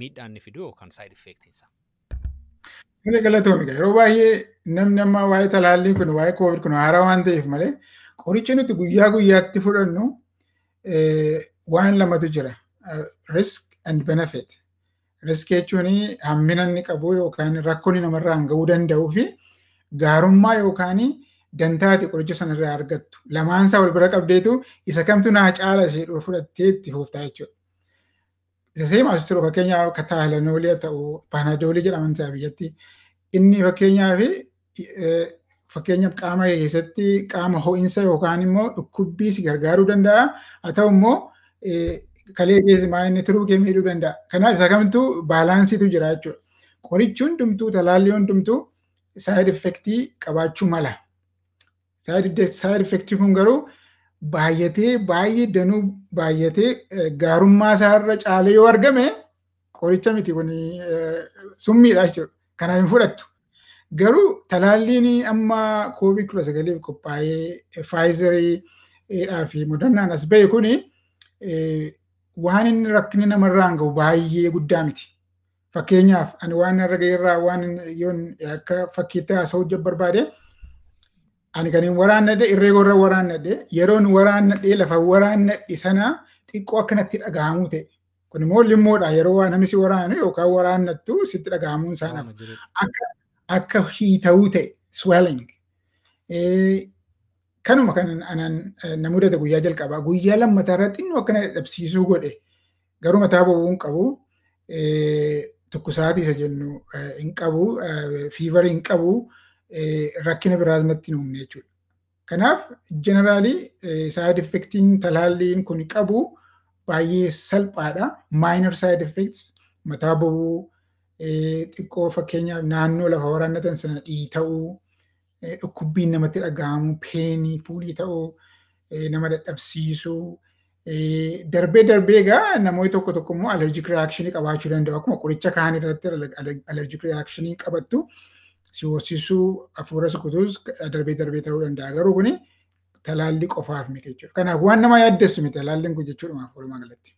miidhaan inni fidu yookaan side effectiin isaa? Malee galatoomi. Yeroo baay'ee namni amma waa'ee talaallii kun, waa'ee Koovid kun haaraa waan ta'eef malee, qorichi nuti guyyaa guyyaatti fudhannu waan lamatu jira. Risk and benefit. Risk jechuun hammina inni qabu yookaan rakkoo inni namarraan gahuu danda'uu fi gaarummaa yookaan dantaa ati qoricha sanarraa argattu. Lamaan isaa wal bira qabdeetu isa kamtu naa caala ishee fudhattee itti fuftaa jechuudha. Isa seema as turu, fakkeenyaaf akka Tylenolii haa ta'u, Panadolii jedhaman isaa biyyatti. Inni fakkeenyaaf qaama kee keessatti qaama ho'insa yookaan immoo dhukkubbii si gargaaruu danda'a. Haa ta'u immoo Kalee keessa maayinni turuu kee miidhuu danda'a. Kanaaf isa kamtu baalaansiitu jira jechuudha. Qorichi hundumtuu, talaalli hundumtuu side effectii qabaachuu mala. Side effectii kun garuu baay'atee, baay'ee danuu baay'atee, gaarummaa isaarra caalee yoo argame, qoricha miti, kun summiidha jechuudha. Kanaaf hin fudhattu. Garuu talaalliin amma COVID-19f qophaa'ee Pfizerii fi Modernaan as ba'e kuni waan inni rakkinni namarraan gahu baay'ee guddaa miti. Fakkeenyaaf, ani waan irra ga'eerraa waan yoon akka fakkiitti haasa'uu barbaade, ani kan hin waraannadhe irree gorra waraannadhe. Yeroon waraannadhe, lafa waraannadhe sana xiqqoo akkanatti dhaga'amuu ta'e. Kun immoo limmoodha, yeroo waa namni si waraanu yookaan waraannattu sitti dhaga'amuun isaa akka hiita'uu ta'e, swelling. Kanuma kan anan na mudate guyyaa jalqabaa. Guyyaa lammataa irratti xinnoo akkana dadhabsiisuu godhe. Garuu mataa boba'uu hin qabu. Tukkusaatii isa jennu hin qabu. Feverii hin qabu. Rakkina biraas natti hin uumne jechuudha. Kanaaf generally side effectiin talaalliin kun qabu baay'ee salphaadha. Minor side effects, mataa boba'uu, xiqqoo fakkeenyaaf naannoo lafa waraannatan sana dhiita'uu, dhukkubbiin namatti dhaga'amu, painii, fuulii ta'uu, nama dadhabsiisuu, darbee darbee egaa namoonni tokko tokko immoo allergic reaction qabaachuu danda'u. Akkuma qoricha kaan irratti allergic reaction qabattu, si hoosisuu, hafuura sukutuus darbee darbee ta'uu danda'a. Garuu kuni talaallii qofaaf miti jechuudha. Kanaaf waan nama yaaddessu miti talaalliin kun jechuudha walumaa galatti.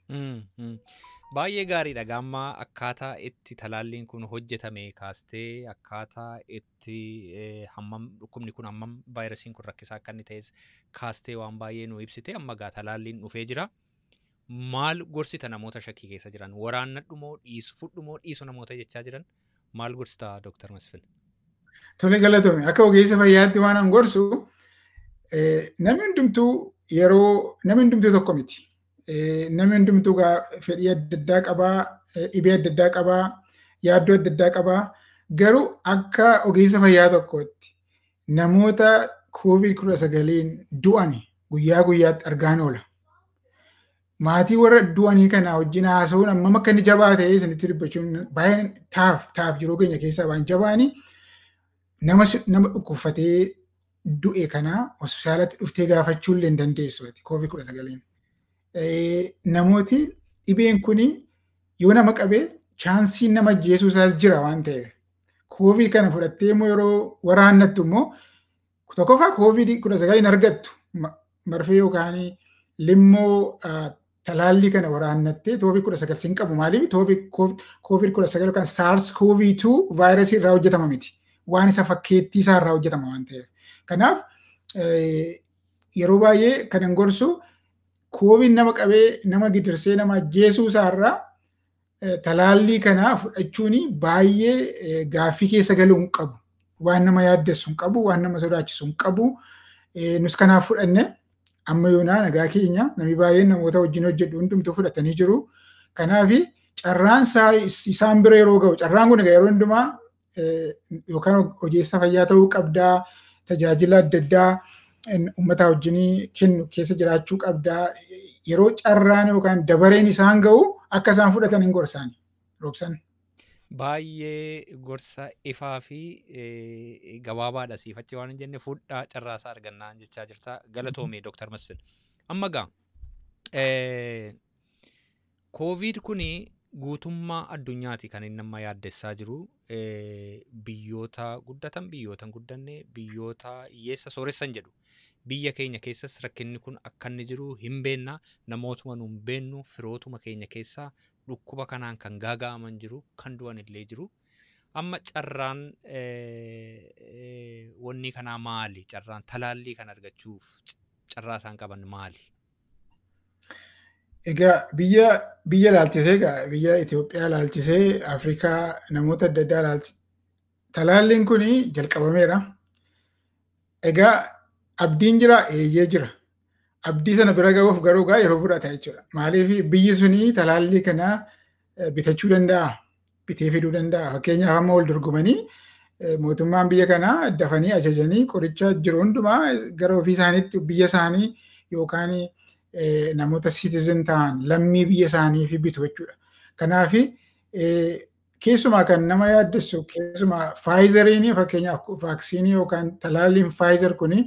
Baay'ee gaariidha. Gaamma akkaataa itti talaalliin kun hojjetame kaastee, akkaataa itti hammam dhukkubni kun, hammam vaayirasiin kun rakkisaa akka inni ta'es kaastee, waan baay'ee nu ibsite. Amma gaa talaalliin dhufee jira. Maal gorsita namoota shakkii keessa jiran? Waraannadhu moo dhiisu, fudhu moo dhiisu namoota jechaa jiran maal gorsita, Dooktar Masfin? Tole, galatoome. Akka ogeessa fayyaatti waan an gorsu, namni hundumtuu yeroo namni hundumtuu tokko miti. Namni hundumtuu fedhii adda addaa qabaa, dhibee adda addaa qabaa, yaaddoo adda addaa qabaa. Garuu akka ogeessa fayyaa tokkootti namoota COVID-19n du'an guyyaa guyyaatti argaan oola. Maatii warra du'anii kana wajjin haasa'uun hammam akka inni jabaa ta'e isinitti dubbachuun baay'ee taaf jiruu keenya keessaa waan jabaani. Nama dhukkubfatee du'e kana hospitaalatti dhuftee gaafachuu illee hin dandeessu COVID-19n. Namooti dhibeen kuni yoo nama qabee chanceiin nama ajjeesuu isaas jira waan ta'eef. Covid kana fudhattee immoo yeroo waraannattu immoo, tokkoffaa COVID-19 hin argattu, marfee yookaan limmoo talaallii kana waraannattee COVID-19 sin qabu. Maaliif? COVID-19 yookaan SARS CoV-2 vaayirasii irraa hojjetama miti. Waan isa fakkeettii isaa irraa hojjetama waan ta'eef. Kanaaf yeroo baay'ee kan hin gorsu, Covid nama qabee nama gidirsee nama ajjeesuu isaarraa talaallii kana fudhachuun baay'ee gaaffii keessa galuu hin qabu. Waan nama yaaddessu hin qabu, waan nama sodaachisu hin qabu. Nus kanaaf fudhanne, amma yoonaa nagaa keenya, namni baay'een namoota wajjin hojjedhu hundumtuu fudhatanii jiru. Kanaaf carraan isaan bira yeroo ga'u, carraan kun egaa yeroo hundumaa yookaan ogeessa fayyaa ta'uu qabdaa, tajaajila adda addaa uummata wajjin kennu keessa jiraachuu qabdaa. Yeroo carraan yookaan dabareen isaan ga'u akka isaan fudhatan hin gorsaani. Roobsan. Baay'ee gorsa ifaa fi gabaabaadha. Siifachi waan hin jenne, fudhaa, carraasaa argannaa jechaa jirta. Galatoomee, Dooktar Masfin. Amma gaa Covid kuni guutummaa addunyaati kan inni amma yaaddessaa jiru. Biyyoota guddatan, biyyoota hin guddanne, biyyoota hiyyeessa, sooressan jedhu. Biyya keenya keessas rakkinni kun akka inni jiru hin beekna. Namootuma nu hin beennu, firootuma keenya keessaa dhukkuba kanaan kan gaaga'aman jiru, kan du'an illee jiru. Amma carraan wanni kanaa maali? Carraan talaallii kan argachuuf carraa isaan qaban maali? Egaa biyya laalchisee, egaa biyya Itoophiyaa laalchisee, Afrikaa, namoota adda addaa laalchisee, talaalliin kun jalqabameera. Egaa abdiin jira, eeyyee jira. Abdii sana bira ga'uuf garuu egaa yeroo fudhata jechuudha. Maaliif? Biyyi suni talaallii kana bitachuu danda'a, bitee fiduu danda'a. Fakkeenyaaf, amma wal dorgomanii mootummaan biyya kanaa dafanii ajajanii qoricha jiru hundumaa gara ofii isaaniitti, biyya isaanii yookaan namoota citizen ta'an lammii biyya isaanii fi bitu jechuudha. Kanaaf keessumaa kan nama yaaddessu keessumaa Pfizeriin fakkeenyaaf vaaksiinii yookaan talaalliin Pfizer kuni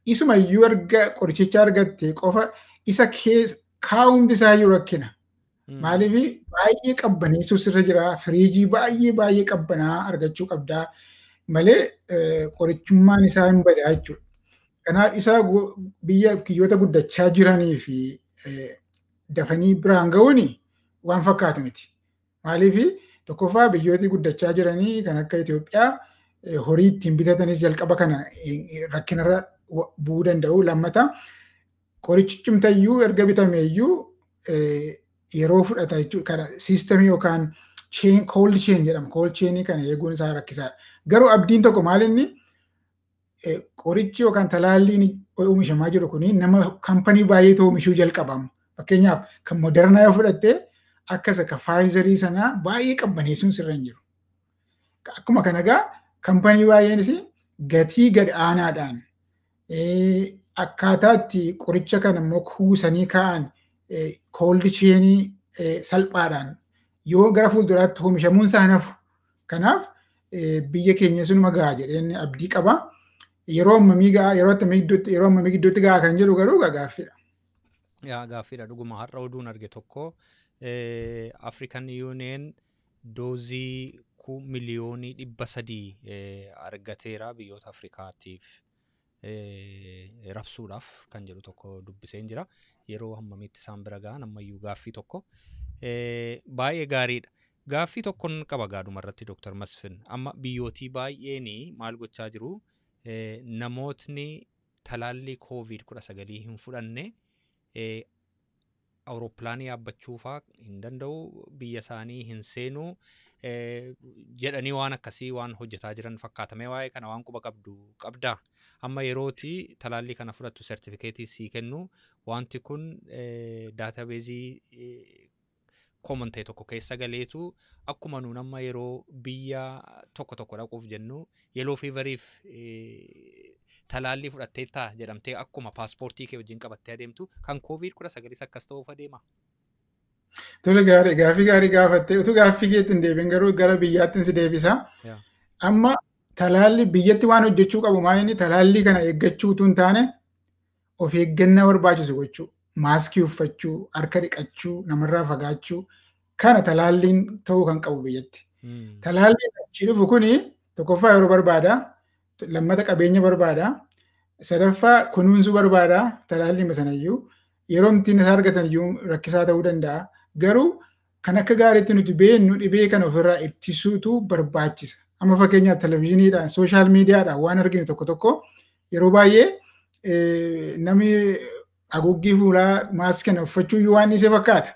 isuma iyyuu erga qorichicha argatte qofa isa kaa'umti isaa iyyuu rakkina. Maaliif baay'ee qabbaneessuus irra jira. Firiijii baay'ee baay'ee qabbanaa argachuu qabdaa malee qorichummaan isaa hin badaa jechuudha. Kanaaf isa biyya biyyoota guddachaa jiranii fi dafanii biraan ga'uun waan fakkaatu miti. Maaliif tokkoffaa biyyooti guddachaa jiranii kan akka Itoophiyaa horii ittiin bitatanis jalqaba kana rakkinarra bu'uu danda'u. Lammata qorichichumtayyuu erga bitameeyyuu yeroo fudhata jechuudha. Kana siistemii yookaan chain cold chain jedhama. Cold chainii kana eeguun isaa rakkisaadha. Garuu abdiin tokko maal inni qorichi yookaan talaalliin oomishamaa jiru kuni nama kampanii baay'eetu oomishuu jalqabamu. Fakkeenyaaf kan Moderna yoo fudhatte akka isa kan Pfizerii sanaa baay'ee qabbaneessuun sirra hin jiru. Akkuma kana egaa kampanii baay'eenis gatii gad aanaadhaan akkaataa itti qoricha kana immoo kuusanii kaa'an cold chainii salphaadhaan yoo gara fuulduraatti oomishamuun isaa hafu. Kanaaf biyya keenya sunuma ga'a jedheen abdii qaba. Yeroo ammamii ga'a yeroo attamii gidduutti yeroo ammamii gidduutti ga'a kan jedhu garuu gaaffiidha. Yaa gaaffiidha dhuguma har'a oduun arge tokko African Union doozii 300,000,000 argateera biyyoota Afrikaatiif rabsuudhaaf kan jedhu tokko dubbiseen jira. Yeroo hammamitti isaan bira ga'an ammayyuu gaaffii tokko. Baay'ee gaariidha. Gaaffii tokkoon qaba gaadhuma irratti Dr. Masfin. Amma biyyootii baay'een maal gochaa jiru? Namootni talaallii COVID-19 hin fudhanne awurooppilaanii yaabbachuu fa'aa hin danda'u, biyya isaanii hin seenuu jedhanii waan akkasii waan hojjetaa jiran fakkaatamee waa'ee kana waan quba qabdu qabdaa. Amma yerooti talaallii kana fudhattu sertifikeetii sii kennu wanti kun daatabeezii common ta'e tokko keessa galeetu akkuma nuun amma yeroo biyya tokko tokko dhaquuf jennu yellow feveriif talaallii fudhatteettaa jedhamtee akkuma paaspoortii kee wajjin qabattee adeemtu kan COVID-19 akkas ta'uuf adeema. Tole gaarii gaaffii gaarii gaafatte utuu gaaffii keetti hin deebiin garuu gara biyyaatti si deebisa. Amma talaalli biyyatti waan hojjechuu qabu maal inni talaallii kana eeggachuu utuu hin taane of eeggannaa barbaachisu gochuu. Maaskii uffachuu, harka dhiqachuu, namarraa fagaachuu kana talaalliin ta'uu kan qabu biyyatti. Talaalliin achi dhufu kuni tokkoffaa yeroo barbaada, lammata qabeenya barbaada, sadaffaa kunuunsuu barbaada talaalliin sanayyuu yeroo ittiin isa argatan iyyuu rakkisaa ta'uu danda'a. Garuu kan akka gaariitti nuti beeknu dhibee kana ofirraa ittisuutu barbaachisa. Amma fakkeenyaaf televizyiiniidhaan, sooshaal miidiyaadhaan waan arginu tokko tokko yeroo baay'ee namni haguuggii fuulaa maaskii kana uffachuu iyyuu waan dhiisee fakkaata.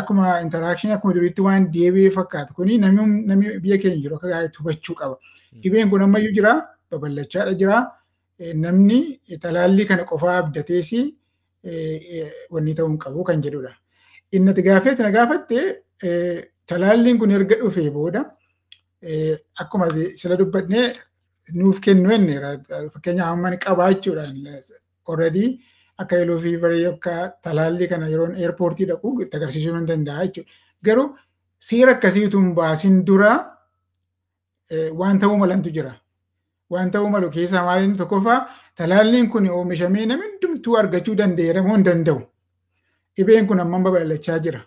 Akkuma interakshinii akkuma duriitti waan deebi'ee fakkaata. Kuni namni biyya keenya jiru akka gaariitti hubachuu qaba. Dhibeen kun ammayyuu jira, babal'achaadha jira. Namni talaallii kana qofaa abdatees wanni ta'uu hin qabu kan jedhudha. Inni ati gaaffeetti na gaafatte talaalliin kun erga dhufee booda akkuma sila dubbadnee nuuf kennu jenne fakkeenyaaf amma ni qabaa jechuudha. Already akka yellow feverii akka talaallii kana yeroon eerpoortii dhaqu itti agarsiisuu nan danda'a jechuudha. Garuu seera akkasii utuu hin baasin dura waan ta'uu malantu jira. Waan ta'uu malu keessaa maal inni tokkoffaa talaalliin kun oomishamee namni hundumtuu argachuu danda'eera moo hin danda'u. Dhibeen kun hammam babal'achaa jira.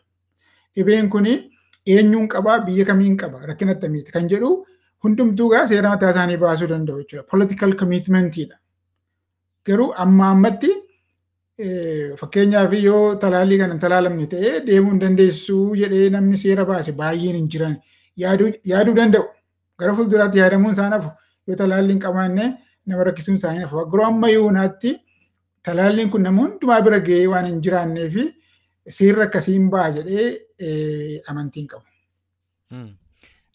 Dhibeen kun eenyuun qabaa biyya kamiin qaba rakkina akkamiiti kan jedhu hundumtuu gaa seera mataa isaanii baasuu danda'u jechuudha. Political commitmentiidha. Garuu amma ammatti fakkeenyaaf yoo talaallii kana hin talaalamne ta'ee deemuu hin dandeessu jedhee namni seera baase baay'een hin jiran yaaduu danda'u. Gara fuulduraatti yaadamuun isaan hafu yoo talaallii hin qabaanne nama rakkisuun isaanii hafu. Garuu amma yoonaatti talaalliin kun nama hundumaa bira ga'ee waan hin jiraannee fi seerri akkasii hin ba'a jedhee amantiin qabu.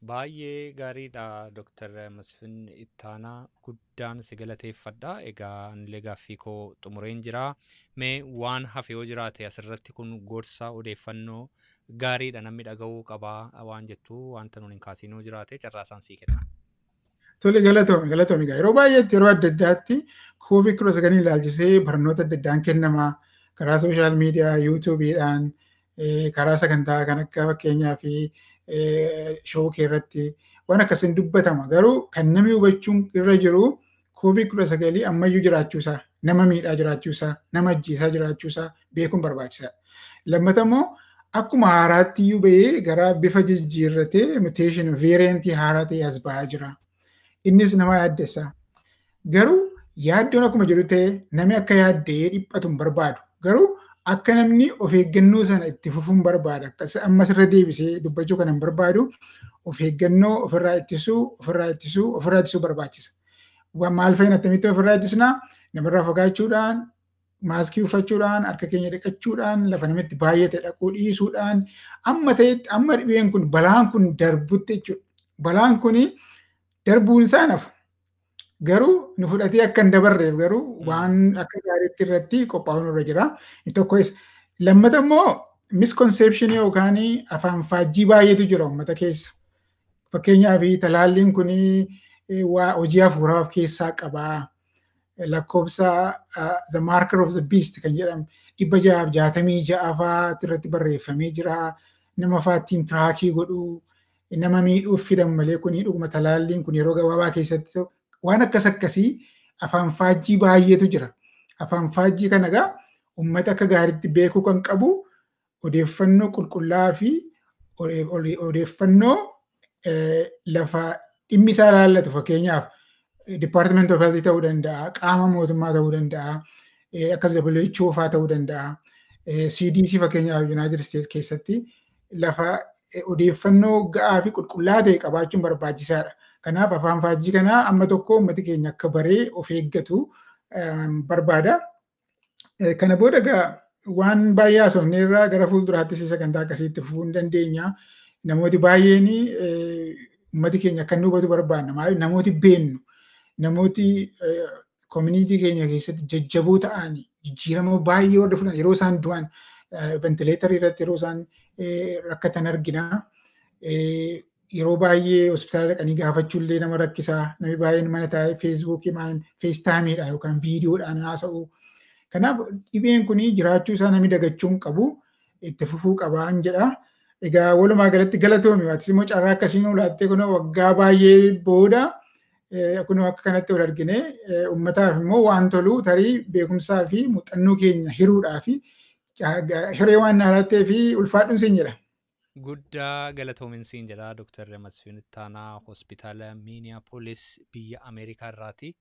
Baay'ee gaariidha Dr. Masfin Ittaanaa guddaan si galateeffadha. Egaa anillee gaaffii koo xumureen jira. Mee waan hafe yoo jiraate asirratti kun gorsa odeeffannoo gaariidha namni dhaga'uu qabaa waan jettu wanta nuun hin kaasiin yoo jiraate carraasaan sii kenna. Tole, galatoomi, galatoomi. Yeroo baay'eetti, yeroo adda addaatti COVID-19 ilaalchisee barnoota adda addaan kennama. Karaa social media, YouTubeiidhaan, karaa sagantaa kan akka fakkeenyaa fi show kee irratti waan akkasiin dubbatama. Garuu kan namni hubachuun irra jiru COVID-19 ammayyuu jiraachuusaa, nama miidhaa jiraachuusaa, nama ajjeesaa jiraachuusaa beekuun barbaachisaadha. Lammata immoo akkuma haaraatti iyyuu bahee gara bifa jijjiirratee mutation variantii haaraa ta'e as ba'aa jira. Innis nama yaaddessa. Garuu yaaddoon akkuma jiru ta'e, namni akka yaaddee dhiphatu hin barbaadu. Garuu akka namni of eeggannoo sana itti fufuun barbaada. Ammas irra deebisee dubbachuu kan hin barbaadu, of eeggannoo ofirraa ittisuu, ofirraa ittisuu, ofirraa ittisuu barbaachisa. Maal fa'iin attamitti ofirraa ittisnaa? Namarraa fagaachuudhaan, maaskii uffachuudhaan, harka keenya dhiqachuudhaan, lafa namatti baay'ate dhaquu dhiisuudhaan, amma ta'etti, amma dhibeen kun, balaan kun darbutti jechuudha. Balaan kun darbuun isaa nafu. Garuu nu fudhatee akka hin dabarreef garuu waan akka gaariitti irratti qophaa'uun irra jira. Tokko isa. Lammata immoo misconception yookaan afaan faajjii baay'eetu jira uummata keessa. Fakkeenyaaf, talaalliin kun waa hojii hafuuraa of keessaa qabaa. Lakkoofsa the marker of the beast kan jedhamu 666 fa'aa irratti barreeffamee jira. Nama fa'aa ittiin track godhuu, nama miidhuuf fidan malee kuni dhuguma talaalliin kun yeroo gabaabaa keessatti, waan akkas akkasii afaan faajjii baay'eetu jira. Afaan faajjii kana egaa uummata akka gaariitti beekuu kan qabu odeeffannoo qulqullaa'aa fi odeeffannoo lafa dhimmi isaa ilaallatu, fakkeenyaaf Department of Health ta'uu danda'a, qaama mootummaa ta'uu danda'a, akkas WHO fa'aa ta'uu danda'a, CDC fakkeenyaaf United States keessatti lafa odeeffannoo ga'aa fi qulqullaa'aa ta'e qabaachuun barbaachisaadha. Kanaaf afaan faajjii kanaa amma tokko uummati keenya akka baree of eeggatu barbaada. Kana booda egaa waan baay'ee haasofne irraa gara fuulduraattis sagantaa akkasiitti fufuu hin dandeenya. Namooti baay'een uummati keenya akka inni hubatu barbaadna. Maaliif, namooti beennu, namooti community keenya keessatti jajjaboo ta'an, jijjiirama baay'ee warri fudhan, yeroo isaan du'an, ventilatorii irratti yeroo isaan rakkatan argina. Yeroo baay'ee hospitaala dhaqanii gaafachuullee nama rakkisaa. Namni baay'een mana taa'ee Facebookii maan FaceTimeiidhaan yookaan viidiyoodhaan haasa'u. Kanaaf dhibeen kun jiraachuu isaa namni dagachuu hin qabu. Itti fufuu qabaan jedha. Egaa walumaa galatti galatoomi. Atis immoo carraa akkasii nu laattee, kun waggaa baay'ee booda kun akka kanatti wal argine, uummataaf immoo waan tolu tarii beekumsaa fi muuxannoo keenya hiruudhaa fi hiree waan na laattee fi ulfaadhuun siin jedha. Guddaa galatoomin siin jedha, Dr. Masfiin Ittaanaa, hospitaala Minneapolis biyya Ameerikaa irraati.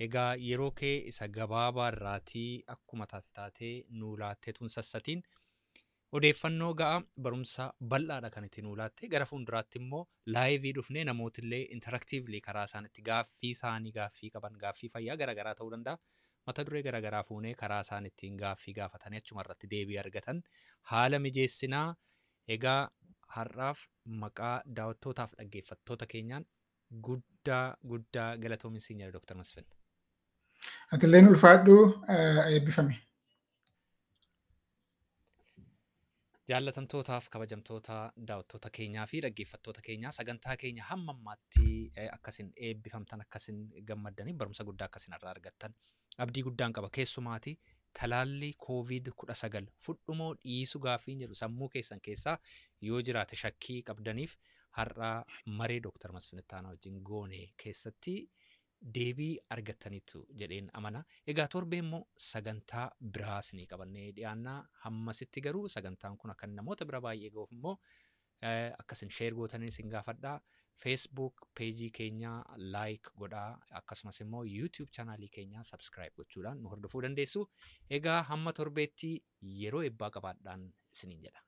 Egaa yeroo kee isa gabaabaa irraatii akkuma taate taatee nuu laattee tun sassatiin odeeffannoo ga'a, barumsa bal'aadha kan itti nuu laatte. Gara fuulduraatti immoo live dhufnee namootillee interactively karaa isaan itti gaaffii isaanii, gaaffii qaban, gaaffii fayyaa garaagaraa ta'uu danda'a. Mata duree garaagaraa fuunee karaa isaan ittiin gaaffii gaafatanii achuma irratti deebii argatan haala mijeessinaa. Egaa har'aaf maqaa daawwattootaaf dhaggeeffattoota keenyaan guddaa guddaa galatoomin siin jedha, Dr. Masfin. Atilleen ulfaadhu, eebbifame. Jaallatamtootaaf kabajamtoota daawwattoota keenyaa fi dhaggeeffattoota keenyaa, sagantaa keenya hamma ammaatti akkasin eebbifamtan, akkasin gammaddanii, barumsa guddaa akkasin irraa argattan abdii guddaan qaba. Keessumaati talaallii COVID-19 fudhumoo dhiisu gaaffiin jedhu sammuu keessan keessaa yoo jiraate, shakkii qabdaniif, har'a maree Dooktar Masfin Ittaanaa wajjin goone keessatti deebii argattaniitu jedheen amana. Egaa torbee immoo sagantaa biraa isinii qabannee dhiyaannaa. Hammasitti garuu sagantaan kun akka namoota bira baay'ee ga'uuf immoo akkasin share gootanii isin gaafadhaa. Facebook page keenya like godhaa, akkasumas immoo YouTube channelii keenya subscribe gochuudhaan nu hordofuu dandeessu. Egaa hamma torbeetti yeroo eebbaa qabaadhaan isiniin jedha.